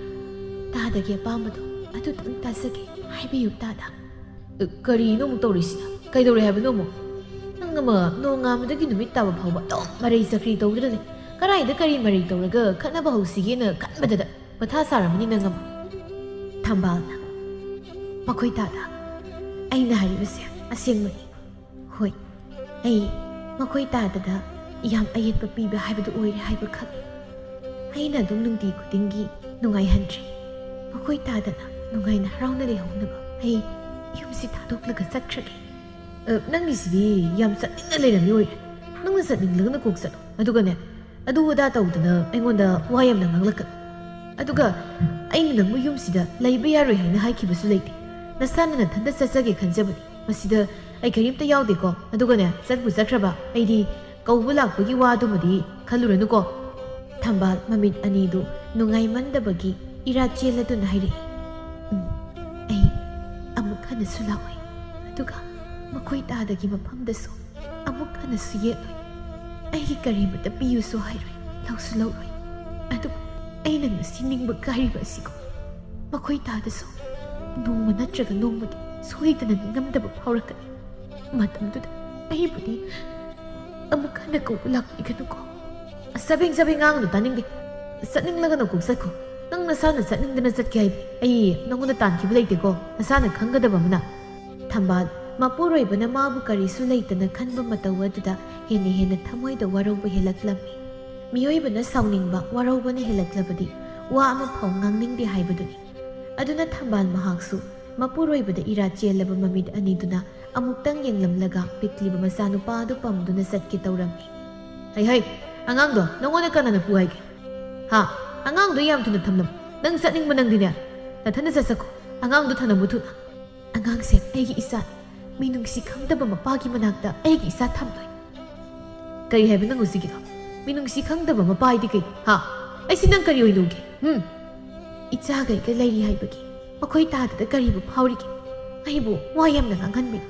ꯇꯥꯗꯒꯤ ꯑꯄꯥꯝꯕꯗꯣ ꯑꯗꯨꯇꯪ ꯇꯥꯖꯒꯦ, ꯍꯥꯏꯕꯤꯌꯨ ꯇꯥꯗ꯫" "ꯑ, ꯀꯔꯤꯅꯣ ꯑꯃꯨꯛ ꯇꯧꯔꯤꯁꯤꯅ? ꯀꯩꯗꯧꯔꯦ ꯍꯥꯏꯕꯅꯣ ꯑꯃꯨꯛ? ꯅꯪ ꯑꯃ ꯅꯣꯡꯉꯥꯟꯕꯗꯒꯤ ꯅꯨꯃꯤꯠ ꯇꯥꯕ ꯐꯥꯎꯕ ꯑꯗꯨꯝ ꯃꯔꯩ ꯆꯀ꯭ꯔꯤ ꯇꯧꯗꯨꯅ ꯂꯩ꯫ ꯀꯗꯥꯏꯗ ꯀꯔꯤ ꯃꯔꯩ ꯇꯧꯔꯒ ꯈꯠꯅꯕ ꯍꯧꯁꯤꯒꯦꯅ ꯈꯟꯕꯗꯗ ꯃꯊꯥ ꯁꯥꯔꯝꯃꯅꯤ ꯅꯪ ꯑꯃ꯫" ꯊꯝꯕꯥꯜꯅ, "ꯃꯈꯣꯏ ꯇꯥꯗ, ꯑꯩꯅ ꯍꯥꯏꯔꯤꯕꯁꯦ ꯑꯁꯦꯡꯕꯅꯤ꯫ ꯍꯣꯏ, ꯑꯩ ꯃꯈꯣꯏ ꯇꯥꯗꯗ ꯌꯥꯝ ꯑꯌꯦꯠꯄ ꯄꯤꯕ ꯍꯥꯏꯕꯗꯨ ꯑꯣꯏꯔꯦ ꯍꯥꯏꯕ ꯈꯛ꯫ ꯑꯩꯅ ꯑꯗꯨꯝ ꯅꯨꯡꯇꯤ ꯈꯨꯗꯤꯡꯒꯤ ꯅꯨꯡꯉꯥꯏꯍꯟꯗ꯭ꯔꯦ꯫ ꯃꯈꯣꯏ ꯇꯥꯗꯅ ꯅꯨꯡꯉꯥꯏꯅ ꯍꯔꯥꯎꯅ ꯂꯩꯍꯧꯅꯕ ꯑꯩ ꯌꯨꯝꯁꯤ ꯊꯥꯗꯣꯛꯂꯒ ꯆꯠꯈ꯭ꯔꯒꯦ꯫ ꯑ, ꯅꯪꯒꯤꯁꯤꯗꯤ ꯌꯥꯝ ꯆꯠꯅꯤꯡꯅ ꯂꯩꯔꯝꯃꯤ ꯑꯣꯏꯔꯦ꯫ ꯅꯪꯅ ꯆꯠꯅꯤꯡꯂꯒꯅ ꯀꯣꯛ ꯆꯠꯂꯣ꯫ ꯑꯗꯨꯒꯅꯦ, ꯑꯗꯨ ꯑꯗꯥ ꯇꯧꯗꯅ ꯑꯩꯉꯣꯟꯗ ꯋꯥ ꯌꯥꯝꯅ ꯉꯥꯡꯂꯛꯀꯅꯨ꯫ ꯑꯗꯨꯒ ꯑꯩꯅ ꯅꯪꯕꯨ ꯌꯨꯝꯁꯤꯗ ꯂꯩꯕ ꯌꯥꯔꯣꯏ ꯍꯥꯏꯅ ꯍꯥꯏꯈꯤꯕꯁꯨ ꯂꯩꯇꯦ꯫ ꯅꯁꯥꯅ ꯅꯊꯟꯇ ꯆꯠꯆꯒꯦ ꯈꯟꯖꯕꯅꯤ꯫ ꯃꯁꯤꯗ ꯑꯩ ꯀꯔꯤꯝꯇ ꯌꯥꯎꯗꯦꯀꯣ꯫ ꯑꯗꯨꯒꯅꯦ, ꯆꯠꯄꯨ ꯆꯠꯈ꯭ꯔꯕ ꯑꯩꯗꯤ ꯀꯧꯕ ꯂꯥꯛꯄꯒꯤ ꯋꯥꯗꯨꯃꯗꯤ ꯈꯜꯂꯨꯔꯅꯨꯀꯣ꯫ ꯊꯝꯕꯥꯜ ꯃꯃꯤꯠ ꯑꯅꯤꯗꯨ ꯅꯨꯡꯉꯥꯏꯃꯟꯗꯕꯒꯤ ꯏꯔꯥ ꯆꯦꯜꯂꯗꯨꯅ ꯍꯥꯏꯔꯛꯏ, "ꯎꯝ, ꯑꯩ ꯑꯃꯨꯛ ꯍꯟꯅꯁꯨ ꯂꯥꯛꯑꯣꯏ꯫ ꯑꯗꯨꯒ ꯃꯈꯣꯏ ꯇꯥꯗꯒꯤ ꯃꯐꯝꯗꯁꯨ ꯑꯃꯨꯛ ꯍꯟꯅꯁꯨ ꯌꯦꯠꯂꯣꯏ꯫ ꯑꯩꯒꯤ ꯀꯔꯤꯃꯇ ꯄꯤꯌꯨꯁꯨ ꯍꯥꯏꯔꯣꯏ, ꯂꯧꯁꯨ ꯂꯧꯔꯣꯏ꯫ ꯑꯗꯨꯕꯨ ꯑꯩꯅ ꯉꯁꯤ ꯅꯤꯡꯕ ꯀꯥꯏꯔꯤꯕ ꯑꯁꯤꯀꯣ, ꯃꯈꯣꯏ ꯇꯥꯗꯁꯨ ꯅꯣꯡꯃ ꯅꯠꯇ꯭ꯔꯒ ꯅꯣꯡꯃꯗꯤ ꯁꯣꯏꯗꯅ ꯅꯤꯡꯉꯝꯗꯕ ꯐꯥꯎꯔꯛꯀꯅꯤ꯫ ꯃꯇꯝꯗꯨꯗ ꯑꯩꯕꯨꯗꯤ ꯑꯃꯨꯛ ꯍꯟꯅ ꯀꯧꯕ ꯂꯥꯛꯄꯤꯒꯅꯨꯀꯣ꯫" "ꯑꯁ, ꯆꯕꯦꯡ ꯆꯕꯦꯡ ꯉꯥꯡꯒꯅꯨ, ꯇꯥꯅꯤꯡꯗꯦ꯫ ꯆꯠꯅꯤꯡꯂꯒꯅ ꯀꯣꯛ ꯆꯠꯈꯣ꯫ ꯅꯪ ꯅꯁꯥꯅ ꯆꯠꯅꯤꯡꯗꯅ ꯆꯠꯀꯦ ꯍꯥꯏꯗꯤ ꯑꯩ ꯅꯪꯉꯣꯟꯗ ꯇꯥꯟꯈꯤꯕ ꯂꯩꯇꯦꯀꯣ, ꯅꯁꯥꯅ ꯈꯪꯒꯗꯕ ꯑꯃꯅ꯫" ꯊꯝꯕꯥꯜ ꯃꯄꯨꯔꯣꯏꯕꯅ ꯃꯥꯕꯨ ꯀꯔꯤꯁꯨ ꯂꯩꯇꯅ ꯈꯟꯕ ꯃꯇꯧ ꯑꯗꯨꯗ ꯍꯦꯟꯅ ꯍꯦꯟꯅ ꯊꯃꯣꯏꯗ ꯋꯥꯔꯧꯕ ꯍꯦꯜꯂꯛꯂꯝꯃꯤ꯫ ꯃꯤꯑꯣꯏꯕꯅ ꯁꯥꯎꯅꯤꯡꯕ, ꯋꯥꯔꯧꯕꯅ ꯍꯦꯜꯂꯛꯂꯕꯗꯤ ꯋꯥ ꯑꯃꯐꯥꯎ ꯉꯥꯡꯅꯤꯡꯗꯦ ꯍꯥꯏꯕꯗꯨꯅꯤ꯫ ꯑꯗꯨꯅ ꯊꯝꯕꯥꯜ ꯃꯍꯥꯛꯁꯨ ꯃꯄꯨꯔꯣꯏꯕꯗ ꯏꯔꯥ ꯆꯦꯜꯂꯕ ꯃꯃꯤꯠ ꯑꯅꯤꯗꯨꯅ ꯑꯃꯨꯛꯇꯪ ꯌꯦꯡꯂꯝꯂꯒ ꯄꯤꯛꯂꯤꯕ ꯃꯆꯥꯅꯨꯄꯥ ꯑꯗꯨ ꯄꯝꯗꯨꯅ ꯆꯠꯀꯦ ꯇꯧꯔꯝꯃꯤ꯫ "ꯍꯩ ꯍꯩ, ꯑꯉꯥꯡꯗꯣ ꯅꯉꯣꯟꯗ ꯀꯅꯥꯅ ꯄꯨ ꯍꯥꯏꯒꯦ? ꯍꯥ? ꯑꯉꯥꯡꯗꯣ ꯌꯥꯝ ꯊꯨꯅ ꯊꯝꯂꯝꯃꯨ꯫ ꯅꯪ ꯆꯠꯅꯤꯡꯕ ꯅꯪꯗꯤꯅꯦ, ꯅꯊꯟꯗ ꯆꯠꯆꯈꯣ꯫ ꯑꯉꯥꯡꯗꯣ ꯊꯅꯝꯃꯨ ꯊꯨꯅ꯫" "ꯑꯉꯥꯡꯁꯦ ꯑꯩꯒꯤ ꯏꯆꯥ, ꯃꯤꯅꯨꯡꯁꯤ ꯈꯪꯗꯕ ꯃꯄꯥꯒꯤ ꯃꯅꯥꯛꯇ ꯑꯩꯒꯤ ꯏꯆꯥ ꯊꯝꯗꯣꯏ?" "ꯀꯔꯤ ꯍꯥꯏꯕ ꯅꯪ ꯍꯧꯖꯤꯛꯀꯤꯗꯣ? ꯃꯤꯅꯨꯡꯁꯤ ꯈꯪꯗꯕ ꯃꯄꯥ ꯍꯥꯏꯗꯤ ꯀꯩꯅꯣ? ꯍꯥ? ꯑꯩꯁꯤ ꯅꯪ ꯀꯔꯤ ꯑꯣꯏꯅ ꯎꯒꯦ? ꯍꯨꯝ?" "ꯏꯆꯥꯒꯩꯒ ꯂꯩꯔꯤ ꯍꯥꯏꯕꯒꯤ ꯃꯈꯣꯏ ꯇꯥꯗꯗ ꯀꯔꯤꯕꯨ ꯐꯥꯎꯔꯤꯒꯦ? ꯑꯩꯕꯨ ꯋꯥ ꯌꯥꯝꯅ ꯉꯥꯡꯍꯟꯕꯤꯅꯨ꯫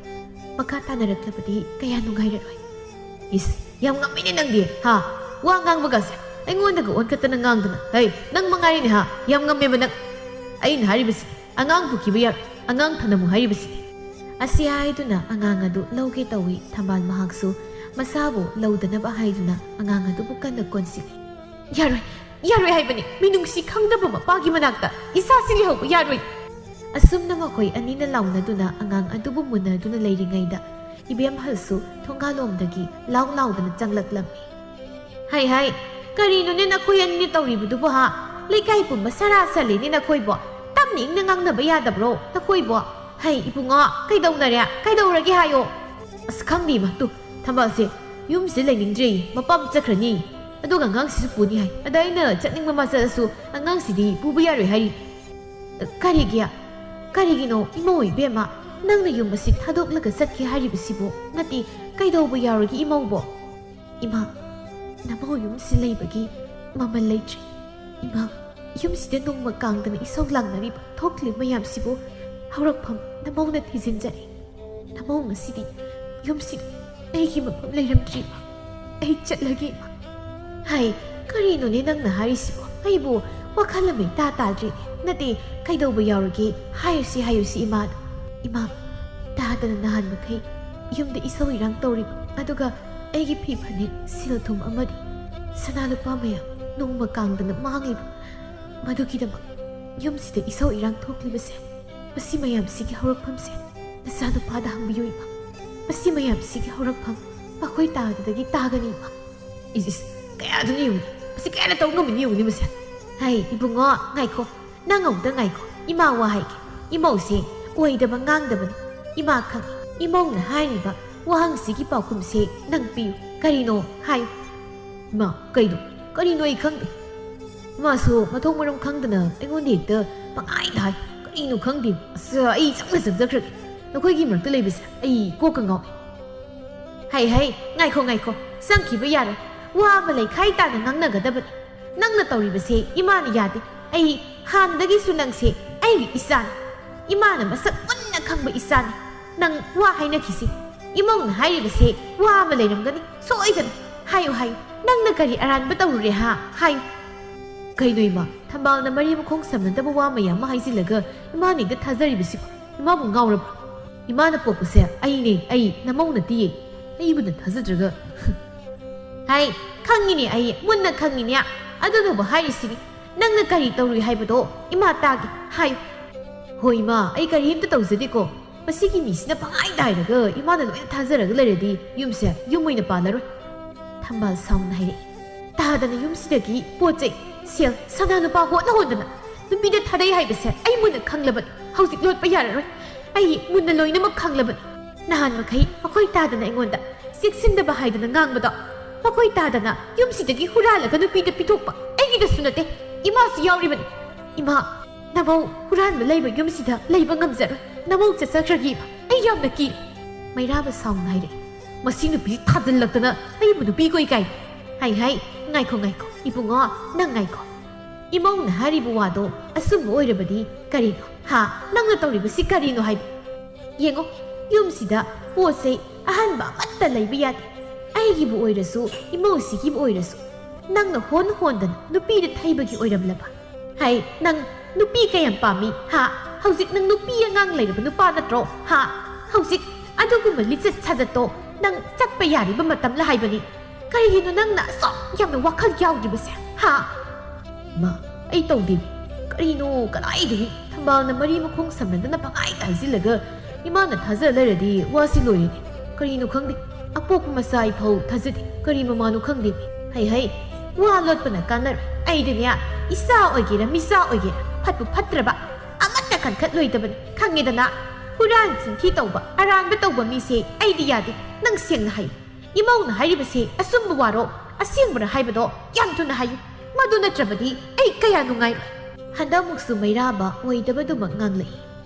ꯃꯈꯥ ꯇꯥꯅꯔꯛꯂꯕꯗꯤ ꯀꯌꯥ ꯅꯨꯡꯉꯥꯏꯔꯔꯣꯏ꯫" "ꯏꯁ, ꯌꯥꯝ ꯉꯝꯃꯤꯅꯦ ꯅꯪꯗꯤ, ꯍꯥ? ꯋꯥ ꯉꯥꯡꯕꯒꯁꯦ ꯑꯩꯉꯣꯟꯗꯒ ꯑꯣꯟꯈꯠꯇꯅ ꯉꯥꯡꯗꯅ꯫ ꯍꯩ, ꯅꯪ ꯃꯉꯥꯏꯔꯦꯅꯦ, ꯍꯥ? ꯌꯥꯝ ꯉꯝꯃꯦꯕ ꯅꯪ꯫ ꯑꯩꯅ ꯍꯥꯏꯔꯤꯕꯁꯤ ꯑꯉꯥꯡ ꯄꯨꯈꯤꯕ ꯌꯥꯔꯣꯏ, ꯑꯉꯥꯡ ꯊꯅꯝꯃꯨ ꯍꯥꯏꯔꯤꯕꯁꯤꯅꯤ꯫" ꯑꯁꯤ ꯍꯥꯏꯗꯨꯅ ꯑꯉꯥꯡ ꯑꯗꯨ ꯂꯧꯒꯦ ꯇꯧꯏ꯫ ꯊꯝꯕꯥꯜ ꯃꯍꯥꯛꯁꯨ ꯃꯁꯥꯕꯨ ꯂꯧꯗꯅꯕ ꯍꯥꯏꯗꯨꯅ ꯑꯉꯥꯡ ꯑꯗꯨꯕꯨ ꯀꯟꯅ ꯀꯣꯟꯁꯤꯜꯂꯤ꯫ "ꯌꯥꯔꯣꯏ, ꯌꯥꯔꯣꯏ ꯍꯥꯏꯕꯅꯤ꯫ ꯃꯤꯅꯨꯡꯁꯤ ꯈꯪꯗꯕ ꯃꯄꯥꯒꯤ ꯃꯅꯥꯛꯇ ꯏꯆꯥꯁꯤ ꯂꯩꯍꯧꯕ ꯌꯥꯔꯣꯏ꯫" ꯑꯁꯨꯝꯅ ꯃꯈꯣꯏ ꯑꯅꯤꯅ ꯂꯥꯎꯅꯗꯨꯅ ꯑꯉꯥꯡ ꯑꯗꯨꯕꯨ ꯃꯨꯟꯅꯗꯨꯅ ꯂꯩꯔꯤꯉꯩꯗ ꯏꯕꯦꯝꯍꯜꯁꯨ ꯊꯣꯡꯒꯥꯜꯂꯣꯝꯗꯒꯤ ꯂꯥꯎ ꯂꯥꯎꯗꯅ ꯆꯪꯂꯛꯂꯝꯃꯤ꯫ "ꯍꯩ ꯍꯩ, ꯀꯔꯤꯅꯣꯅꯦ ꯅꯈꯣꯏ ꯑꯅꯤꯅ ꯇꯧꯔꯤꯕꯗꯨꯕꯨ, ꯍꯥ? ꯂꯩꯀꯥꯏ ꯄꯨꯝꯕ ꯁꯔꯥ ꯁꯜꯂꯤꯅꯦ ꯅꯈꯣꯏꯕꯣ꯫ ꯏꯪꯅ ꯉꯥꯡꯅꯕ ꯌꯥꯗꯕ꯭ꯔꯣ ꯅꯈꯣꯏꯕꯣ? ꯍꯩ, ꯏꯕꯨꯡꯉꯣ, ꯀꯩꯗꯧꯅꯔꯦ? ꯀꯩꯗꯧꯔꯒꯦ ꯍꯥꯏꯌꯣ꯫ ꯑꯁ, ꯈꯪꯗꯦ, ꯏꯃꯥ, ꯇꯨ, ꯊꯝꯕꯥꯜꯁꯦ ꯌꯨꯝꯁꯤꯗ ꯂꯩꯅꯤꯡꯗ꯭ꯔꯦ, ꯃꯄꯥꯝ ꯆꯠꯈ꯭ꯔꯅꯤ꯫ ꯑꯗꯨꯒ ꯑꯉꯥꯡꯁꯤꯁꯨ ꯄꯨꯅꯤ ꯍꯥꯏ꯫ ꯑꯗ ꯑꯩꯅ ꯆꯠꯅꯤꯡꯕ ꯃꯥ ꯆꯠꯂꯁꯨ ꯑꯉꯥꯡꯁꯤꯗꯤ ꯄꯨꯕ ꯌꯥꯔꯣꯏ ꯍꯥꯏꯔꯤ꯫ ꯀꯔꯤꯒꯤ? ꯀꯔꯤꯒꯤꯅꯣ ꯏꯃꯧ ꯏꯕꯦꯝꯃ, ꯅꯪꯅ ꯌꯨꯝ ꯑꯁꯤ ꯊꯥꯗꯣꯛꯂꯒ ꯆꯠꯀꯦ ꯍꯥꯏꯔꯤꯕꯁꯤꯕꯨ? ꯅꯠꯇꯦ, ꯀꯩꯗꯧꯕ ꯌꯥꯎꯔꯒꯦ ꯏꯃꯧꯕꯣ? ꯏꯃꯥ, ꯅꯃꯧ ꯌꯨꯝꯁꯤ ꯂꯩꯕꯒꯤ ꯃꯃꯜ ꯂꯩꯇ꯭ꯔꯦ꯫ ꯏꯃꯥ, ꯌꯨꯝꯁꯤꯗ ꯅꯣꯡꯃ ꯀꯥꯡꯗꯅ ꯏꯁꯧ ꯂꯥꯡꯅꯔꯤꯕ ꯊꯣꯛꯂꯤꯕ ꯃꯌꯥꯝꯁꯤꯕꯨ ꯍꯧꯔꯛꯐꯝ ꯅꯃꯧꯅ ꯊꯤꯖꯤꯟꯖꯔꯦ꯫ ꯅꯃꯧ ꯉꯁꯤꯗꯤ ꯌꯨꯝꯁꯤꯗ ꯑꯩꯒꯤ ꯃꯐꯝ ꯂꯩꯔꯝꯗ꯭ꯔꯦ ꯏꯃꯥ꯫ ꯑꯩ ꯆꯠꯂꯒꯦ ꯏꯃꯥ꯫ ꯍꯥꯏ, ꯀꯔꯤꯅꯣꯅꯦ ꯅꯪꯅ ꯍꯥꯏꯔꯤꯁꯤꯕꯣ? ꯑꯩꯕꯨ ꯋꯥꯈꯜ ꯑꯃ ꯏꯇꯥ ꯇꯥꯗ꯭ꯔꯦ꯫ ꯅꯠꯇꯦ, ꯀꯩꯗꯧꯕ ꯌꯥꯎꯔꯒꯦ? ꯍꯥꯏꯔꯨꯁꯤ, ꯍꯥꯏꯔꯨꯁꯤ ꯏꯃꯥꯗ꯫ ꯏꯃꯥ, ꯇꯥꯗꯅ ꯅꯍꯥꯟ ꯃꯈꯩ ꯌꯨꯝꯗ ꯏꯁꯧ ꯏꯔꯥꯡ ꯇꯧꯔꯤꯕ, ꯑꯗꯨꯒ ꯑꯩꯒꯤ ꯐꯤ ꯐꯅꯦꯛ, ꯁꯦꯜ ꯊꯨꯝ ꯑꯃꯗꯤ ꯁꯅꯥ ꯂꯨꯄꯥ ꯃꯌꯥꯝ ꯅꯣꯡꯃ ꯀꯥꯡꯗꯅ ꯃꯥꯡꯂꯤꯕ, ꯃꯗꯨꯒꯤꯗꯃꯛ ꯌꯨꯝꯁꯤꯗ ꯏꯁꯧ ꯏꯔꯥꯡ ꯊꯣꯛꯂꯤꯕꯁꯦ, ꯃꯁꯤ ꯃꯌꯥꯝꯁꯤꯒꯤ ꯍꯧꯔꯛꯐꯝꯁꯦ ꯅꯆꯥꯅꯨꯄꯥꯗ ꯍꯪꯕꯤꯌꯨ ꯏꯃꯥ꯫ ꯃꯁꯤ ꯃꯌꯥꯝꯁꯤꯒꯤ ꯍꯧꯔꯛꯐꯝ ꯃꯈꯣꯏ ꯇꯥꯗꯨꯗꯒꯤ ꯇꯥꯒꯅꯤ ꯏꯃꯥ꯫ ꯏꯁ, ꯏꯁ, ꯀꯌꯥꯗꯨꯅ ꯌꯦꯡꯉꯨꯅꯦ, ꯃꯁꯤ ꯀꯌꯥꯅ ꯇꯧ ꯉꯝꯃꯤꯅ ꯌꯦꯡꯉꯨꯅꯦ ꯃꯁꯦ꯫ ꯍꯩ, ꯏꯕꯨꯡꯉꯣ, ꯉꯥꯏꯈꯣ, ꯅꯪ ꯑꯃꯨꯛꯇ ꯉꯥꯏꯈꯣ, ꯏꯃꯥ ꯋꯥ ꯍꯥꯏꯒꯦ꯫ ꯏꯃꯧꯁꯦ ꯑꯣꯏꯗꯕ ꯉꯥꯡꯗꯕꯅꯤ꯫ ꯏꯃꯥ ꯈꯪꯉꯤ, ꯏꯃꯧꯅ ꯍꯥꯏꯔꯤꯕ ꯋꯥꯍꯪꯁꯤꯒꯤ ꯄꯥꯎꯈꯨꯝꯁꯦ ꯅꯪ ꯄꯤꯌꯨ꯫ ꯀꯔꯤꯅꯣ ꯍꯥꯏꯌꯨ꯫ ꯏꯃꯥ, ꯀꯩꯅꯣ? ꯀꯔꯤꯅꯣ ꯑꯩ ꯈꯪꯗꯦ꯫ ꯏꯃꯥꯁꯨ ꯃꯊꯣꯡ ꯃꯔꯝ ꯈꯪꯗꯅ ꯑꯩꯉꯣꯟꯗ ꯍꯦꯛꯇ ꯄꯪꯍꯥꯏꯗ ꯍꯥꯏ꯫ ꯀꯔꯤꯅꯣ ꯈꯪꯗꯦ꯫ ꯑꯁ, ꯑꯩ ꯆꯪꯅ ꯆꯪꯖꯈ꯭ꯔꯒꯦ꯫ ꯅꯈꯣꯏꯒꯤ ꯃꯔꯛꯇ ꯂꯩꯕꯁꯦ ꯑꯩ ꯀꯣꯛꯀ ꯉꯥꯎꯏ꯫ ꯍꯩ, ꯍꯩ, ꯉꯥꯏꯈꯣ, ꯉꯥꯏꯈꯣ, ꯆꯪꯈꯤꯕ ꯌꯥꯔꯣꯏ꯫ ꯋꯥ ꯑꯃ ꯂꯩꯈꯥꯏ ꯇꯥꯅ ꯉꯥꯡꯅꯒꯗꯕꯅꯤ꯫ ꯅꯪꯅ ꯇꯧꯔꯤꯕꯁꯦ ꯏꯃꯥꯅ ꯌꯥꯗꯦ꯫ ꯑꯩ ꯍꯥꯟꯅꯗꯒꯤꯁꯨ ꯅꯪꯁꯦ ꯑꯩꯒꯤ ꯏꯆꯥꯅꯤ꯫ ꯏꯃꯥꯅ ꯃꯁꯛ ꯃꯨꯟꯅ ꯈꯪꯕ ꯏꯆꯥꯅꯤ꯫ ꯅꯪ ꯋꯥ ꯍꯥꯏꯅꯈꯤꯁꯤ꯫ ꯏꯃꯧꯅ ꯍꯥꯏꯔꯤꯕꯁꯦ ꯋꯥ ꯑꯃ ꯂꯩꯔꯝꯒꯅꯤ, ꯁꯣꯏꯗꯅ꯫ ꯍꯥꯏꯌꯨ, ꯍꯥꯏꯌꯨ, ꯅꯪꯅ ꯀꯔꯤ ꯑꯔꯥꯟꯕ ꯇꯧꯔꯨꯔꯦ, ꯍꯥ? ꯍꯥꯏꯌꯨ꯫ ꯀꯩꯅꯣ ꯏꯃꯥ, ꯊꯝꯕꯥꯜꯅ ꯃꯔꯤ ꯃꯈꯣꯡ ꯁꯝꯅꯗꯕ ꯋꯥ ꯃꯌꯥꯝ ꯑꯃ ꯍꯥꯏꯖꯤꯜꯂꯒ ꯏꯃꯥꯅ ꯍꯦꯛꯇ ꯊꯥꯖꯔꯤꯕꯁꯤꯕꯨ? ꯏꯃꯥꯕꯨ ꯉꯥꯎꯔꯕ? ꯏꯃꯥꯅ ꯄꯣꯛꯄꯁꯦ ꯑꯩꯅꯦ, ꯑꯩ, ꯅꯃꯧ ꯅꯠꯇꯤꯌꯦ꯫ ꯑꯩꯕꯨ ꯅꯪ ꯊꯥꯖꯗ꯭ꯔꯒ꯫ ꯍꯥꯏ, ꯈꯪꯉꯤꯅꯦ, ꯑꯩ ꯃꯨꯟꯅ ꯈꯪꯉꯤꯅꯦ꯫ ꯑꯗꯨꯅꯕꯨ ꯍꯥꯏꯔꯤꯁꯤꯅꯤ, ꯅꯪꯅ ꯀꯔꯤ ꯇꯧꯔꯨꯏ ꯍꯥꯏꯕꯗꯣ ꯏꯃꯥ ꯇꯥꯒꯦ꯫ ꯍꯥꯏꯌꯨ꯫ ꯍꯣꯏ ꯏꯃꯥ, ꯑꯩ ꯀꯔꯤꯝꯇ ꯇꯧꯖꯗꯦꯀꯣ꯫ ꯃꯁꯤꯒꯤ ꯃꯤꯁꯤꯅ ꯄꯪꯍꯥꯏꯗ ꯍꯥꯏꯔꯒ ꯏꯃꯥꯅ ꯂꯣꯏꯅ ꯊꯥꯖꯔꯒ ꯂꯩꯔꯗꯤ ꯌꯨꯝꯁꯦ ꯌꯨꯝ ꯑꯣꯏꯅ ꯄꯥꯜꯂꯔꯣꯏ꯫ ꯊꯝꯕꯥꯜ ꯁꯥꯎꯅ ꯍꯥꯏꯔꯛꯏ꯫ ꯇꯥꯗꯅ ꯌꯨꯝꯁꯤꯗꯒꯤ ꯄꯣꯠ ꯆꯩ, ꯁꯦꯜ, ꯁꯅꯥ ꯂꯨꯄꯥ ꯍꯣꯠꯅ ꯍꯣꯠꯅꯗꯅ ꯅꯨꯄꯤꯗ ꯊꯥꯗꯩ ꯍꯥꯏꯕꯁꯦ ꯑꯩ ꯃꯨꯟꯅ ꯈꯪꯂꯕꯅꯤ꯫ ꯍꯧꯖꯤꯛ ꯂꯣꯠꯄ ꯌꯥꯔꯔꯣꯏ꯫ ꯑꯩ ꯃꯨꯟꯅ ꯂꯣꯏꯅꯃꯛ ꯈꯪꯂꯕꯅꯤ꯫ ꯅꯍꯥꯟ ꯃꯈꯩ ꯃꯈꯣꯏ ꯇꯥꯗꯅ ꯑꯩꯉꯣꯟꯗ ꯆꯦꯛꯁꯤꯟꯗꯕ ꯍꯥꯏꯗꯅ ꯉꯥꯡꯕꯗꯣ, ꯃꯈꯣꯏ ꯇꯥꯗꯅ ꯌꯨꯝꯁꯤꯗꯒꯤ ꯍꯨꯔꯥꯜꯂꯒ ꯅꯨꯄꯤꯗ ꯄꯤꯊꯣꯛꯄ ꯑꯩꯒꯤꯗꯁꯨ ꯅꯠꯇꯦ, ꯏꯃꯥꯁꯨ ꯌꯥꯎꯔꯤꯕꯅꯤ꯫ ꯏꯃꯥ, ꯅꯃꯧ ꯍꯨꯔꯥꯟꯕ ꯂꯩꯕ ꯌꯨꯝꯁꯤꯗ ꯂꯩꯕ ꯉꯝꯖꯔꯣꯏ꯫ ꯅꯃꯧ ꯆꯠꯆꯈ꯭ꯔꯒꯦ ꯏꯃꯥ꯫ ꯑꯩ ꯌꯥꯝꯅ ꯀꯤ꯫ ꯃꯩꯔꯥꯕ ꯁꯥꯎꯅ ꯍꯥꯏꯔꯛꯏ꯫ ꯃꯁꯤ ꯅꯨꯄꯤ ꯊꯥꯖꯤꯜꯂꯛꯇꯅ ꯑꯩꯕꯨ ꯅꯨꯄꯤ ꯀꯣꯏ ꯀꯥꯏ꯫ ꯍꯥꯏ ꯍꯥꯏ, ꯉꯥꯏꯈꯣ ꯉꯥꯏꯈꯣ, ꯏꯕꯨꯡꯉꯣ, ꯅꯪ ꯉꯥꯏꯈꯣ꯫ ꯏꯃꯧꯅ ꯍꯥꯏꯔꯤꯕ ꯋꯥꯗꯣ ꯑꯆꯨꯝꯕ ꯑꯣꯏꯔꯕꯗꯤ ꯀꯔꯤꯅꯣ? ꯍꯥ? ꯅꯪꯅ ꯇꯧꯔꯤꯕꯁꯤ ꯀꯔꯤꯅꯣ ꯍꯥꯏꯕ? ꯌꯦꯡꯉꯣ, ꯌꯨꯝꯁꯤꯗ ꯄꯣꯠ ꯆꯩ ꯑꯍꯟꯕ ꯑꯃꯠꯇ ꯂꯩꯕ ꯌꯥꯗꯦ꯫ ꯑꯩꯒꯤꯕꯨ ꯑꯣꯏꯔꯁꯨ, ꯏꯃꯧꯁꯤꯒꯤꯕꯨ ꯑꯣꯏꯔꯁꯨ, ꯅꯪꯅ ꯍꯣꯟ ꯍꯣꯟꯗꯅ ꯅꯨꯄꯤꯗ ꯊꯩꯕꯒꯤ ꯑꯣꯏꯔꯝꯂꯕ? ꯍꯥꯏ, ꯅꯪ ꯅꯨꯄꯤ ꯀꯌꯥꯝ ꯄꯥꯝꯃꯤ? ꯍꯥ? ꯍꯧꯖꯤꯛ ꯅꯪ ꯅꯨꯄꯤ ꯑꯉꯥꯡ ꯂꯩꯔꯕ ꯅꯨꯄꯥ ꯅꯠꯇ꯭ꯔꯣ? ꯍꯥ? ꯍꯧꯖꯤꯛ ꯑꯗꯨꯒꯨꯝꯕ ꯂꯤꯆꯠ ꯁꯥꯖꯠꯇꯣ ꯅꯪ ꯆꯠꯄ ꯌꯥꯔꯤꯕ ꯃꯇꯝꯂ ꯍꯥꯏꯕꯅꯤ꯫ ꯀꯔꯤꯒꯤꯅꯣ ꯅꯪꯅ ꯑꯁꯨꯛ ꯌꯥꯝꯅ ꯋꯥꯈꯜ ꯌꯥꯎꯗ꯭ꯔꯤꯕꯁꯦ? ꯍꯥ? ꯏꯃꯥ, ꯑꯩ ꯇꯧꯗꯦ꯫ ꯀꯔꯤꯅꯣ, ꯀꯗꯥꯏꯗꯒꯤ? ꯊꯝꯕꯥꯜꯅ ꯃꯔꯤ ꯃꯈꯣꯡ ꯁꯝꯅꯗꯅ ꯄꯪꯍꯥꯏꯗ ꯍꯥꯏꯖꯤꯜꯂꯒ ꯏꯃꯥꯅ ꯊꯥꯖ ꯂꯩꯔꯗꯤ ꯋꯥꯁꯤ ꯂꯣꯏꯔꯦꯅꯦ꯫ ꯀꯔꯤꯅꯣ ꯈꯪꯗꯦ, ꯑꯄꯣꯛꯄ ꯃꯆꯥ ꯑꯩ ꯐꯥꯎ ꯊꯥꯖꯗꯦ꯫ ꯀꯔꯤ ꯃꯃꯥꯅꯣ ꯈꯪꯗꯦ꯫ ꯍꯩ ꯍꯩ, ꯋꯥ ꯂꯣꯠꯄꯅ ꯀꯥꯟꯅꯔꯣꯏ꯫ ꯑꯩꯗꯤꯅꯦ, ꯏꯆꯥ ꯑꯣꯏꯒꯦꯔꯥ ꯃꯤꯆꯥ ꯑꯣꯏꯒꯦꯔꯥ, ꯐꯠꯄꯨ ꯐꯠꯇ꯭ꯔꯕ ꯑꯃꯠꯇ ꯀꯟꯈꯠꯂꯣꯏꯗꯕꯅꯤ, ꯈꯪꯉꯦꯗꯅ? ꯍꯨꯔꯥꯟ ꯆꯤꯟꯊꯤ ꯇꯧꯕ, ꯑꯔꯥꯟꯕ ꯇꯧꯕ ꯃꯤꯁꯦ ꯑꯩꯗꯤ ꯌꯥꯗꯦ꯫ ꯅꯪ ꯁꯦꯡꯅ ꯍꯥꯏꯌꯨ꯫ ꯏꯃꯧꯅ ꯍꯥꯏꯔꯤꯕꯁꯦ ꯑꯆꯨꯝꯕ ꯋꯥꯔꯣ, ꯑꯁꯦꯡꯕꯔ ꯍꯥꯏꯕꯗꯣ ꯌꯥꯝ ꯊꯨꯅ ꯍꯥꯏꯌꯨ꯫ ꯃꯗꯨ ꯅꯠꯇ꯭ꯔꯕꯗꯤ ꯑꯩ ꯀꯌꯥ ꯅꯨꯡꯉꯥꯏꯔꯣꯏ꯫ ꯍꯟꯗꯛꯃꯨꯛꯁꯨ ꯃꯩꯔꯥꯕ ꯑꯣꯏꯗꯕꯗꯨꯃꯛ ꯉꯥꯡꯂꯛꯏ꯫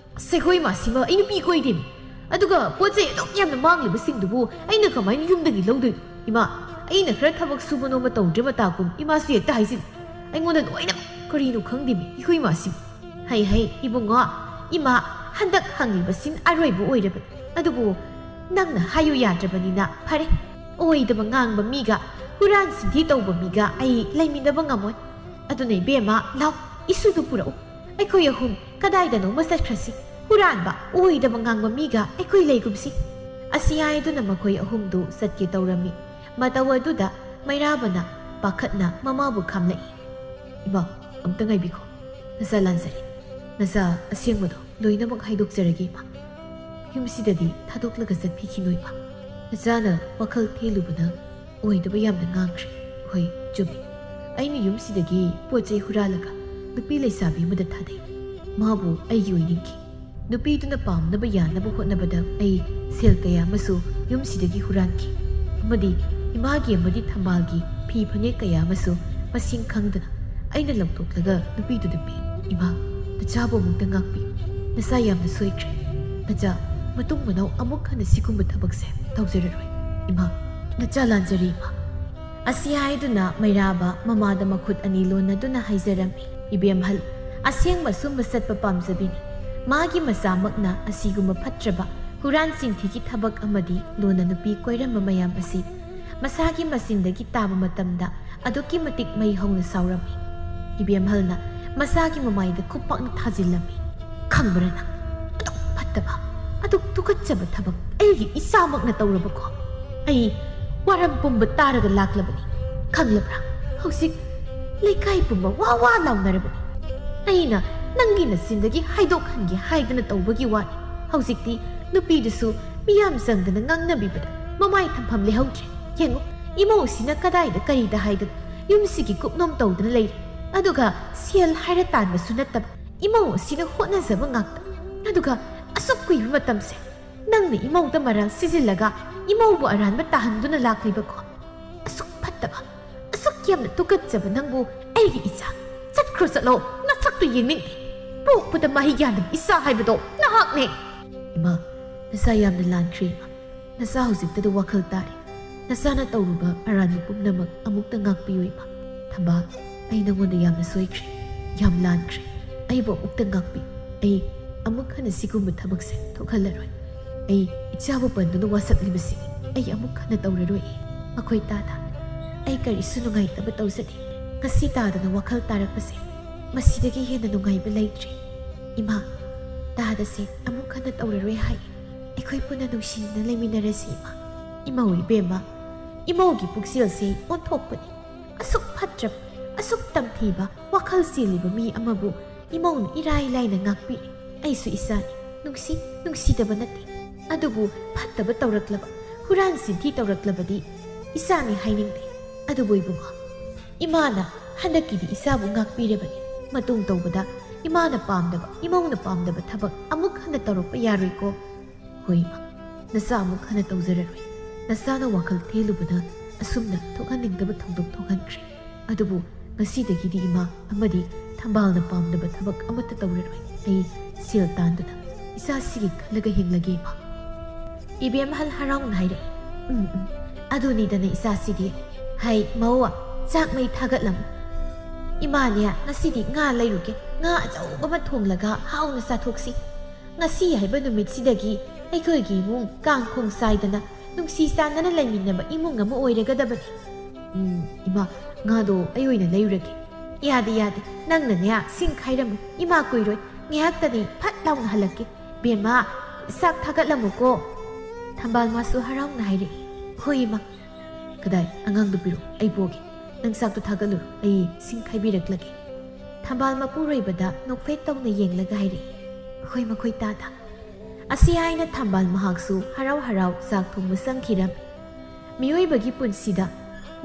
ꯁꯦꯒꯣꯏ ꯃꯥꯁꯤꯃ ꯑꯩ ꯅꯨꯄꯤ ꯀꯣꯏꯗꯦꯃꯤ꯫ ꯑꯗꯨꯒ ꯄꯣꯠ ꯆꯩ ꯑꯗꯨꯛ ꯌꯥꯝꯅ ꯃꯥꯡꯂꯤꯕꯁꯤꯡꯗꯨꯕꯨ ꯑꯩꯅ ꯀꯃꯥꯏꯅ ꯌꯨꯝꯗꯒꯤ ꯂꯧꯗꯣꯏꯅꯣ? ꯏꯃꯥ, ꯑꯩꯅ ꯈꯔ ꯊꯕꯛ ꯁꯨꯕ ꯅꯣꯝꯕ ꯇꯧꯗ꯭ꯔꯦ ꯃꯇꯥꯒꯨꯝ ꯏꯃꯥꯁꯤ ꯍꯦꯛꯇ ꯍꯥꯏꯖꯤꯜꯂꯤ꯫ ꯑꯩꯉꯣꯟꯗ ꯂꯣꯏꯅꯃꯛ꯫ ꯀꯔꯤꯅꯣ ꯈꯪꯗꯦꯃꯤ, ꯏꯍꯨꯏ ꯃꯥꯁꯤꯃ꯫ ꯍꯩ ꯍꯩ, ꯏꯕꯨꯡꯉꯣ, ꯏꯃꯥ, ꯍꯟꯗꯛ ꯍꯪꯂꯤꯕꯁꯤꯅ ꯑꯔꯣꯏꯕ ꯑꯣꯏꯔꯕꯅꯤ꯫ ꯑꯗꯨꯕꯨ ꯅꯪꯅ ꯍꯥꯏꯌꯨ ꯌꯥꯗ꯭ꯔꯕꯅꯤꯅ ꯐꯔꯦ꯫ ꯑꯣꯏꯗꯕ ꯉꯥꯡꯕ ꯃꯤꯒ, ꯍꯨꯔꯥꯟ ꯆꯤꯟꯊꯤ ꯇꯧꯕ ꯃꯤꯒ ꯑꯩ ꯂꯩꯃꯤꯟꯅꯕ ꯉꯝꯃꯣꯏ꯫ ꯑꯗꯨꯅ ꯏꯕꯦꯝꯃ, ꯂꯥꯎ, ꯏꯁꯨꯗꯨ ꯄꯨꯔꯛꯎ꯫ ꯑꯩꯈꯣꯏ ꯑꯍꯨꯝ ꯀꯗꯥꯏꯗꯅꯣꯃ ꯆꯠꯈ꯭ꯔꯁꯤ꯫ ꯍꯨꯔꯥꯟꯕ, ꯑꯣꯏꯗꯕ ꯉꯥꯡꯕ ꯃꯤꯒ ꯑꯩꯈꯣꯏ ꯂꯩꯒꯨꯝꯁꯤ꯫ ꯑꯁꯤ ꯍꯥꯏꯗꯨꯅ ꯃꯈꯣꯏ ꯑꯍꯨꯝꯗꯨ ꯆꯠꯀꯦ ꯇꯧꯔꯝꯃꯤ꯫ ꯃꯇꯧ ꯑꯗꯨꯗ ꯃꯩꯔꯥꯕꯅ ꯄꯥꯈꯠꯅ ꯃꯃꯥꯕꯨ ꯈꯥꯝꯂꯛꯏ꯫ ꯏꯃꯥ, ꯑꯝꯇ ꯉꯥꯏꯕꯤꯈꯣ꯫ ꯅꯆꯥ ꯂꯥꯟꯖꯔꯦ꯫ ꯅꯆꯥ ꯑꯁꯦꯡꯕꯗꯣ ꯂꯣꯏꯅꯃꯛ ꯍꯥꯏꯗꯣꯛꯆꯔꯒꯦ, ꯏꯃꯥ꯫ ꯌꯨꯝꯁꯤꯗꯗꯤ ꯊꯥꯗꯣꯛꯂꯒ ꯆꯠꯄꯤꯈꯤꯅꯨ, ꯏꯃꯥ꯫ ꯅꯆꯥꯅ ꯋꯥꯈꯜ ꯊꯦꯜꯂꯨꯕꯅ ꯑꯣꯏꯗꯕ ꯌꯥꯝꯅ ꯉꯥꯡꯈ꯭ꯔꯦ꯫ ꯍꯣꯏ, ꯆꯨꯝꯃꯤ꯫ ꯑꯩꯅ ꯌꯨꯝꯁꯤꯗꯒꯤ ꯄꯣꯠ ꯆꯩ ꯍꯨꯔꯥꯜꯂꯒ ꯅꯨꯄꯤ ꯂꯩꯁꯥꯕꯤ ꯑꯃꯗ ꯊꯥꯗꯩ꯫ ꯃꯥꯕꯨ ꯑꯩꯒꯤ ꯑꯣꯏꯅꯤꯡꯈꯤ꯫ ꯅꯨꯄꯤꯗꯨꯅ ꯄꯥꯝꯅꯕ ꯌꯥꯅꯕ ꯍꯣꯠꯅꯕꯗ ꯑꯩ ꯁꯦꯜ ꯀꯌꯥ ꯑꯃꯁꯨ ꯌꯨꯝꯁꯤꯗꯒꯤ ꯍꯨꯔꯥꯟꯈꯤ ꯑꯃꯗꯤ ꯏꯃꯥꯒꯤ ꯑꯃꯗꯤ ꯊꯝꯕꯥꯜꯒꯤ ꯐꯤ ꯐꯅꯦꯛ ꯀꯌꯥ ꯑꯃꯁꯨ ꯃꯁꯤꯡ ꯈꯪꯗꯅ ꯑꯩꯅ ꯂꯧꯊꯣꯛꯂꯒ ꯅꯨꯄꯤꯗꯨꯗ ꯄꯤ꯫ "ꯏꯃꯥ, ꯅꯆꯥꯕꯨ ꯑꯃꯨꯛꯇ ꯉꯥꯛꯄꯤ꯫ ꯅꯆꯥ ꯌꯥꯝꯅ ꯁꯣꯏꯈ꯭ꯔꯦ꯫ ꯅꯆꯥ ꯃꯇꯨꯡ ꯃꯅꯥꯎ ꯑꯃꯨꯛ ꯍꯟꯅ ꯁꯤꯒꯨꯝꯕ ꯊꯕꯛꯁꯦ ꯇꯧꯖꯔꯔꯣꯏ꯫ ꯏꯃꯥ, ꯅꯆꯥ ꯂꯥꯟꯖꯔꯦ ꯏꯃꯥ꯫" ꯑꯁꯤ ꯍꯥꯏꯗꯨꯅ ꯃꯩꯔꯥꯕ ꯃꯃꯥꯗ ꯃꯈꯨꯠ ꯑꯅꯤ ꯂꯣꯟꯅꯗꯨꯅ ꯍꯥꯏꯖꯔꯝꯃꯤ꯫ ꯏꯕꯦꯝꯍꯜ, ꯑꯁꯦꯡꯕ ꯁꯨꯝꯕ ꯆꯠꯄ ꯄꯥꯝꯖꯕꯤꯅꯤ꯫ ꯃꯥꯒꯤ ꯃꯆꯥꯃꯛꯅ ꯑꯁꯤꯒꯨꯝꯕ ꯐꯠꯇ꯭ꯔꯕ ꯍꯨꯔꯥꯟ ꯆꯤꯟꯊꯤꯒꯤ ꯊꯕꯛ ꯑꯃꯗꯤ ꯂꯣꯟꯅ ꯅꯨꯄꯤ ꯀꯣꯏꯔꯝꯕ ꯃꯌꯥꯝ ꯑꯁꯤ ꯃꯁꯥꯒꯤ ꯃꯆꯤꯟꯗꯒꯤ ꯇꯥꯕ ꯃꯇꯝꯗ ꯑꯗꯨꯛꯀꯤ ꯃꯇꯤꯛ ꯃꯩ ꯍꯧꯅ ꯁꯥꯎꯔꯝꯃꯤ꯫ ꯏꯕꯦꯝꯍꯜꯅ ꯃꯆꯥꯒꯤ ꯃꯃꯥꯏꯗ ꯈꯨꯄꯥꯛꯅ ꯊꯥꯖꯤꯜꯂꯝꯃꯤ꯫ "ꯈꯪꯕ꯭ꯔꯥ ꯅꯪ? ꯑꯗꯨꯛ ꯐꯠꯇꯕ, ꯑꯗꯨꯛ ꯇꯨꯀꯠꯆꯕ ꯊꯕꯛ ꯑꯩꯒꯤ ꯏꯆꯥꯃꯛꯅ ꯇꯧꯔꯕꯀꯣ? ꯑꯩ ꯋꯥꯔꯝ ꯄꯨꯝꯕ ꯇꯥꯔꯒ ꯂꯥꯛꯂꯕꯅꯤ꯫ ꯈꯪꯂꯕ꯭ꯔꯥ? ꯍꯧꯖꯤꯛ ꯂꯩꯀꯥꯏ ꯄꯨꯝꯕ ꯋꯥ ꯋꯥ ꯂꯥꯎꯅꯔꯕꯅꯤ꯫ ꯑꯩꯅ ꯅꯪꯒꯤ ꯅꯆꯤꯟꯗꯒꯤ ꯍꯥꯏꯗꯣꯛꯍꯟꯒꯦ ꯍꯥꯏꯗꯅ ꯇꯧꯕꯒꯤ ꯋꯥꯅꯤ꯫ ꯍꯧꯖꯤꯛꯇꯤ ꯅꯨꯄꯤꯗꯨꯁꯨ ꯃꯤꯌꯥꯝ ꯆꯪꯗꯅ ꯉꯥꯡꯅꯕꯤꯕꯗ ꯃꯃꯥꯏ ꯊꯝꯐꯝ ꯂꯩꯍꯧꯗ꯭ꯔꯦ꯫ ꯌꯦꯡꯉꯨ, ꯏꯃꯧꯁꯤꯅ ꯀꯗꯥꯏꯗ ꯀꯔꯤꯗ ꯍꯥꯏꯗꯅ ꯌꯨꯝꯁꯤꯒꯤ ꯀꯨꯞꯅꯣꯝ ꯇꯧꯗꯨꯅ ꯂꯩꯔꯤ꯫ ꯑꯗꯨꯒ ꯁꯦꯜ ꯍꯥꯏꯔ ꯇꯥꯟꯕꯁꯨ ꯅꯠꯇꯕ, ꯏꯃꯧ ꯑꯁꯤꯅ ꯍꯣꯠꯅꯖꯕ ꯉꯥꯛꯇ꯫ ꯑꯗꯨꯒ ꯑꯁꯨꯛ ꯀꯨꯏꯕ ꯃꯇꯝꯁꯦ ꯅꯪꯅ ꯏꯃꯧꯗ ꯃꯔꯥꯜ ꯁꯤꯖꯤꯜꯂꯒ ꯏꯃꯧꯕꯨ ꯑꯔꯥꯟꯕ ꯇꯥꯍꯟꯗꯨꯅ ꯂꯥꯛꯂꯤꯕꯀꯣ? ꯑꯁꯨꯛ ꯐꯠꯇꯕ, ꯑꯁꯨꯛ ꯌꯥꯝꯅ ꯇꯨꯀꯠꯆꯕ ꯅꯪꯕꯨ ꯑꯩꯒꯤ ꯏꯆꯥ꯫ ꯆꯠꯈ꯭ꯔꯣ ꯆꯠꯂꯣ, ꯅꯁꯛꯇꯨ ꯌꯦꯡꯅꯤꯡꯗꯦ꯫ ꯄꯣꯛꯄꯗ ꯃꯍꯩ ꯌꯥꯟꯗꯕ ꯏꯆꯥ ꯍꯥꯏꯕꯗꯣ ꯅꯍꯥꯛꯅꯦ꯫" "ꯏꯃꯥ, ꯅꯆꯥ ꯌꯥꯝꯅ ꯂꯥꯟꯈ꯭ꯔꯦ ꯏꯃꯥ꯫ ꯅꯆꯥ ꯍꯧꯖꯤꯛꯇꯗ ꯋꯥꯈꯜ ꯇꯥꯔꯦ꯫ ꯅꯆꯥꯅ ꯇꯧꯔꯨꯕ ꯑꯔꯥꯟꯕ ꯄꯨꯝꯅꯃꯛ ꯑꯃꯨꯛꯇ ꯉꯥꯛꯄꯤꯌꯨ ꯏꯃꯥ꯫ ꯊꯝꯕꯥꯜ, ꯑꯩ ꯅꯉꯣꯟꯗ ꯌꯥꯝꯅ ꯁꯣꯏꯈ꯭ꯔꯦ, ꯌꯥꯝ ꯂꯥꯟꯈ꯭ꯔꯦ꯫ ꯑꯩꯕꯨ ꯑꯃꯨꯛꯇ ꯉꯥꯛꯄꯤ꯫ ꯑꯩ ꯑꯃꯨꯛ ꯍꯟꯅ ꯁꯤꯒꯨꯝꯕ ꯊꯕꯛꯁꯦ ꯊꯣꯛꯍꯜꯂꯔꯣꯏ꯫ ꯑꯩ ꯏꯆꯥꯕꯨ ꯄꯟꯗꯨꯅ ꯋꯥꯁꯛꯂꯤꯕꯁꯤ ꯑꯩ ꯑꯃꯨꯛ ꯍꯟꯅ ꯇꯧꯔꯔꯣꯏ꯫ ꯃꯈꯣꯏ ꯇꯥꯗ ꯑꯩ ꯀꯔꯤꯁꯨ ꯅꯨꯡꯉꯥꯏꯇꯕ ꯇꯧꯖꯗꯦ꯫ ꯉꯁꯤ ꯇꯥꯗꯅ ꯋꯥꯈꯜ ꯇꯥꯔꯛꯄꯁꯦ ꯃꯁꯤꯗꯒꯤ ꯍꯦꯟꯅ ꯅꯨꯡꯉꯥꯏꯕ ꯂꯩꯇ꯭ꯔꯦ꯫ ꯏꯃꯥ, ꯇꯥꯗꯁꯦ ꯑꯃꯨꯛ ꯍꯟꯅ ꯇꯧꯔꯔꯣꯏ ꯍꯥꯏ꯫ ꯑꯩꯈꯣꯏ ꯄꯨꯟꯅ ꯅꯨꯡꯁꯤꯅꯅ ꯂꯩꯃꯤꯟꯅꯔꯁꯤ ꯏꯃꯥ꯫" "ꯏꯃꯧ ꯏꯕꯦꯝꯃ, ꯏꯃꯧꯒꯤ ꯄꯨꯛꯆꯦꯜꯁꯦ ꯑꯣꯟꯊꯣꯛꯄꯅꯤ꯫ ꯑꯁꯨꯛ ꯐꯠꯇ꯭ꯔꯕ, ꯑꯁꯨꯛ ꯇꯝꯊꯤꯕ ꯋꯥꯈꯜ ꯆꯦꯜꯂꯤꯕ ꯃꯤ ꯑꯃꯕꯨ ꯏꯃꯧꯅ ꯏꯔꯥꯏ ꯂꯥꯏꯅ ꯉꯥꯛꯄꯤꯔꯦ꯫ ꯑꯩꯁꯨ ꯏꯆꯥꯅꯤ, ꯅꯨꯡꯁꯤ, ꯅꯨꯡꯁꯤꯗꯕ ꯅꯠꯇꯦ꯫ ꯑꯗꯨꯕꯨ ꯐꯠꯇꯕ ꯇꯧꯔꯛꯂꯕ, ꯍꯨꯔꯥꯟ ꯆꯤꯟꯊꯤ ꯇꯧꯔꯛꯂꯕꯗꯤ ꯏꯆꯥꯅꯤ ꯍꯥꯏꯅꯤꯡꯗꯦ꯫ ꯑꯗꯨꯕꯨ ꯏꯕꯨꯡꯉꯣ, ꯏꯃꯥꯅ ꯍꯟꯗꯛꯀꯤꯗꯤ ꯏꯆꯥꯕꯨ ꯉꯥꯛꯄꯤꯔꯕꯅꯤ꯫ ꯃꯇꯨꯡ ꯇꯧꯕꯗ ꯏꯃꯥꯅ ꯄꯥꯝꯗꯕ, ꯏꯃꯧꯅ ꯄꯥꯝꯗꯕ ꯊꯕꯛ ꯑꯃꯨꯛ ꯍꯟꯅ ꯇꯧꯔꯛꯄ ꯌꯥꯔꯣꯏꯀꯣ꯫ ꯍꯣꯏ ꯏꯃꯥ, ꯅꯆꯥ ꯑꯃꯨꯛ ꯍꯟꯅ ꯇꯧꯖꯔꯔꯣꯏ꯫ ꯅꯆꯥꯅ ꯋꯥꯈꯜ ꯊꯦꯜꯂꯨꯕꯅ ꯑꯁꯨꯝꯅ ꯊꯣꯛꯍꯟꯅꯤꯡꯗꯕ ꯊꯧꯗꯣꯛ ꯊꯣꯛꯍꯟꯈ꯭ꯔꯦ꯫ ꯑꯗꯨꯕꯨ ꯉꯁꯤꯗꯒꯤꯗꯤ ꯏꯃꯥ ꯑꯃꯗꯤ ꯊꯝꯕꯥꯜꯅ ꯄꯥꯝꯗꯕ ꯊꯕꯛ ꯑꯃꯠꯇ ꯇꯧꯔꯔꯣꯏ꯫ ꯑꯩ ꯁꯦꯜ ꯇꯥꯟꯗꯨꯅ ꯏꯆꯥꯁꯤꯒꯤ ꯈꯜꯂꯒ ꯍꯤꯡꯂꯒꯦ ꯏꯃꯥ꯫ ꯏꯕꯦꯝꯍꯜ ꯍꯔꯥꯎꯅ ꯍꯥꯏꯔꯛꯏ, "ꯎꯝ, ꯎꯝ, ꯑꯗꯨꯅꯤꯗꯅ ꯏꯆꯥꯁꯤꯗꯤ꯫ ꯍꯩ, ꯃꯧ, ꯆꯥꯛ ꯃꯩ ꯊꯥꯒꯠꯂꯝꯃꯨ꯫ ꯏꯃꯥꯅꯦ, ꯉꯁꯤꯗꯤ ꯉꯥ ꯂꯩꯔꯨꯒꯦ꯫ ꯉꯥ ꯑꯆꯧꯕ ꯑꯃ ꯊꯣꯡꯂꯒ ꯍꯥꯎꯅ ꯆꯥꯊꯣꯛꯁꯤ꯫ ꯉꯁꯤ ꯍꯥꯏꯕ ꯅꯨꯃꯤꯠꯁꯤꯗꯒꯤ ꯑꯩꯈꯣꯏꯒꯤ ꯏꯃꯨꯡ ꯀꯥꯡ ꯈꯣꯡ ꯆꯥꯏꯗꯅ ꯅꯨꯡꯁꯤ ꯆꯥꯟꯅꯅ ꯂꯩꯃꯤꯟꯅꯕ ꯏꯃꯨꯡ ꯑꯃ ꯑꯣꯏꯔꯒꯗꯕꯅꯤ꯫" "ꯎꯝ, ꯏꯃꯥ, ꯉꯥꯗꯣ ꯑꯩ ꯑꯣꯏꯅ ꯂꯩꯔꯨꯔꯒꯦ꯫" "ꯌꯥꯗꯦ, ꯌꯥꯗꯦ, ꯅꯪꯅꯅꯦ ꯁꯤꯡ ꯈꯥꯏꯔꯝꯃꯨ꯫ ꯏꯃꯥ ꯀꯨꯏꯔꯣꯏ, ꯉꯥꯏꯍꯥꯛꯇꯅꯤ ꯐꯠ ꯂꯥꯎꯅ ꯍꯜꯂꯛꯀꯦ꯫ ꯕꯦꯝꯃ, ꯆꯥꯛ ꯊꯥꯒꯠꯂꯝꯃꯨꯀꯣ꯫" ꯊꯝꯕꯥꯜ ꯃꯥꯁꯨ ꯍꯔꯥꯎꯅ ꯍꯥꯏꯔꯛꯏ, "ꯍꯣꯏ ꯏꯃꯥ꯫" "ꯀꯗꯥꯏ, ꯑꯉꯥꯡꯗꯨ ꯄꯤꯔꯛꯑꯣ, ꯑꯩ ꯄꯣꯒꯦ꯫ ꯅꯪ ꯆꯥꯛꯇꯣ ꯊꯥꯒꯠꯂꯨꯔꯣ, ꯑꯩ ꯁꯤꯡ ꯈꯥꯏꯕꯤꯔꯛꯂꯒꯦ꯫" ꯊꯝꯕꯥꯜ ꯃꯄꯨꯔꯣꯏꯕꯗ ꯅꯣꯛꯐꯦꯠ ꯇꯧꯅ ꯌꯦꯡꯂꯒ ꯍꯥꯏꯔꯛꯏ, "ꯍꯣꯏ, ꯃꯈꯣꯏ ꯇꯥꯗ꯫" ꯑꯁꯤ ꯍꯥꯏꯅ ꯊꯝꯕꯥꯜ ꯃꯍꯥꯛꯁꯨ ꯍꯔꯥꯎ ꯍꯔꯥꯎ ꯆꯥꯛ ꯊꯣꯡꯕ ꯆꯪꯈꯤꯔꯝꯃꯤ꯫ ꯃꯤꯑꯣꯏꯕꯒꯤ ꯄꯨꯟꯁꯤꯗ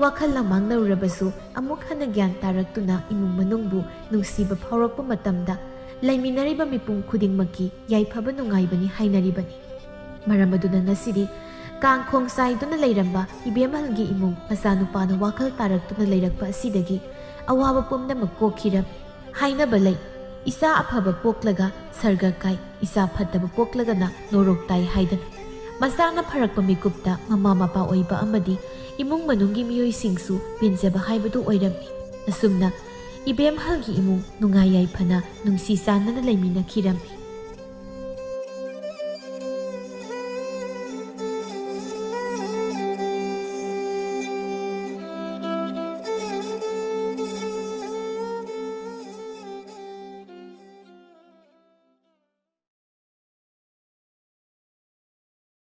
ꯋꯥꯈꯜ ꯂꯃꯥꯡꯅꯔꯨꯔꯕꯁꯨ ꯑꯃꯨꯛ ꯍꯟꯅ ꯒ꯭ꯌꯥꯟ ꯇꯥꯔꯛꯇꯨꯅ ꯏꯃꯨꯡ ꯃꯅꯨꯡꯕꯨ ꯅꯨꯡꯁꯤꯕ ꯐꯥꯎꯔꯛꯄ ꯃꯇꯝꯗ ꯂꯩꯃꯤꯟꯅꯔꯤꯕ ꯃꯤꯄꯨꯝ ꯈꯨꯗꯤꯡꯃꯛꯀꯤ ꯌꯥꯏꯐꯕ ꯅꯨꯡꯉꯥꯏꯕꯅꯤ ꯍꯥꯏꯅꯔꯤꯕꯅꯤ꯫ ꯃꯔꯝ ꯑꯗꯨꯅ ꯉꯁꯤꯗꯤ ꯀꯥꯡꯈꯣꯡ ꯆꯥꯏꯗꯨꯅ ꯂꯩꯔꯝꯕ ꯏꯕꯦꯝꯍꯜꯒꯤ ꯏꯃꯨꯡ ꯃꯆꯥꯅꯨꯄꯥꯅ ꯋꯥꯈꯜ ꯇꯥꯔꯛꯇꯨꯅ ꯂꯩꯔꯛꯄ ꯑꯁꯤꯗꯒꯤ ꯑꯋꯥꯕ ꯄꯨꯝꯅꯃꯛ ꯀꯣꯛꯈꯤꯔꯝꯃꯤ꯫ ꯍꯥꯏꯅꯕ ꯂꯩ, "ꯏꯆꯥ ꯑꯐꯕ ꯄꯣꯛꯂꯒ ꯁꯔꯒ ꯀꯥꯏ, ꯏꯆꯥ ꯐꯠꯇꯕ ꯄꯣꯛꯂꯒꯅ ꯅꯣꯔꯣꯛ ꯇꯥꯏ" ꯍꯥꯏꯗꯅ꯫ ꯃꯆꯥꯅ ꯐꯔꯛꯄ ꯃꯤꯀꯨꯞꯇ ꯃꯃꯥ ꯃꯄꯥ ꯑꯣꯏꯕ ꯑꯃꯗꯤ ꯏꯃꯨꯡ ꯃꯅꯨꯡꯒꯤ ꯃꯤꯑꯣꯏꯁꯤꯡꯁꯨ ꯄꯦꯟꯖꯕ ꯍꯥꯏꯕꯗꯨ ꯑꯣꯏꯔꯝꯃꯤ꯫ ꯑꯁꯨꯝꯅ ꯏꯕꯦꯝꯍꯜꯒꯤ ꯏꯃꯨꯡ ꯅꯨꯡꯉꯥꯏ ꯌꯥꯏꯐꯅ ꯅꯨꯡꯁꯤ ꯆꯥꯟꯅꯅ ꯂꯩꯃꯤꯟꯅꯈꯤꯔꯝꯃꯤ꯫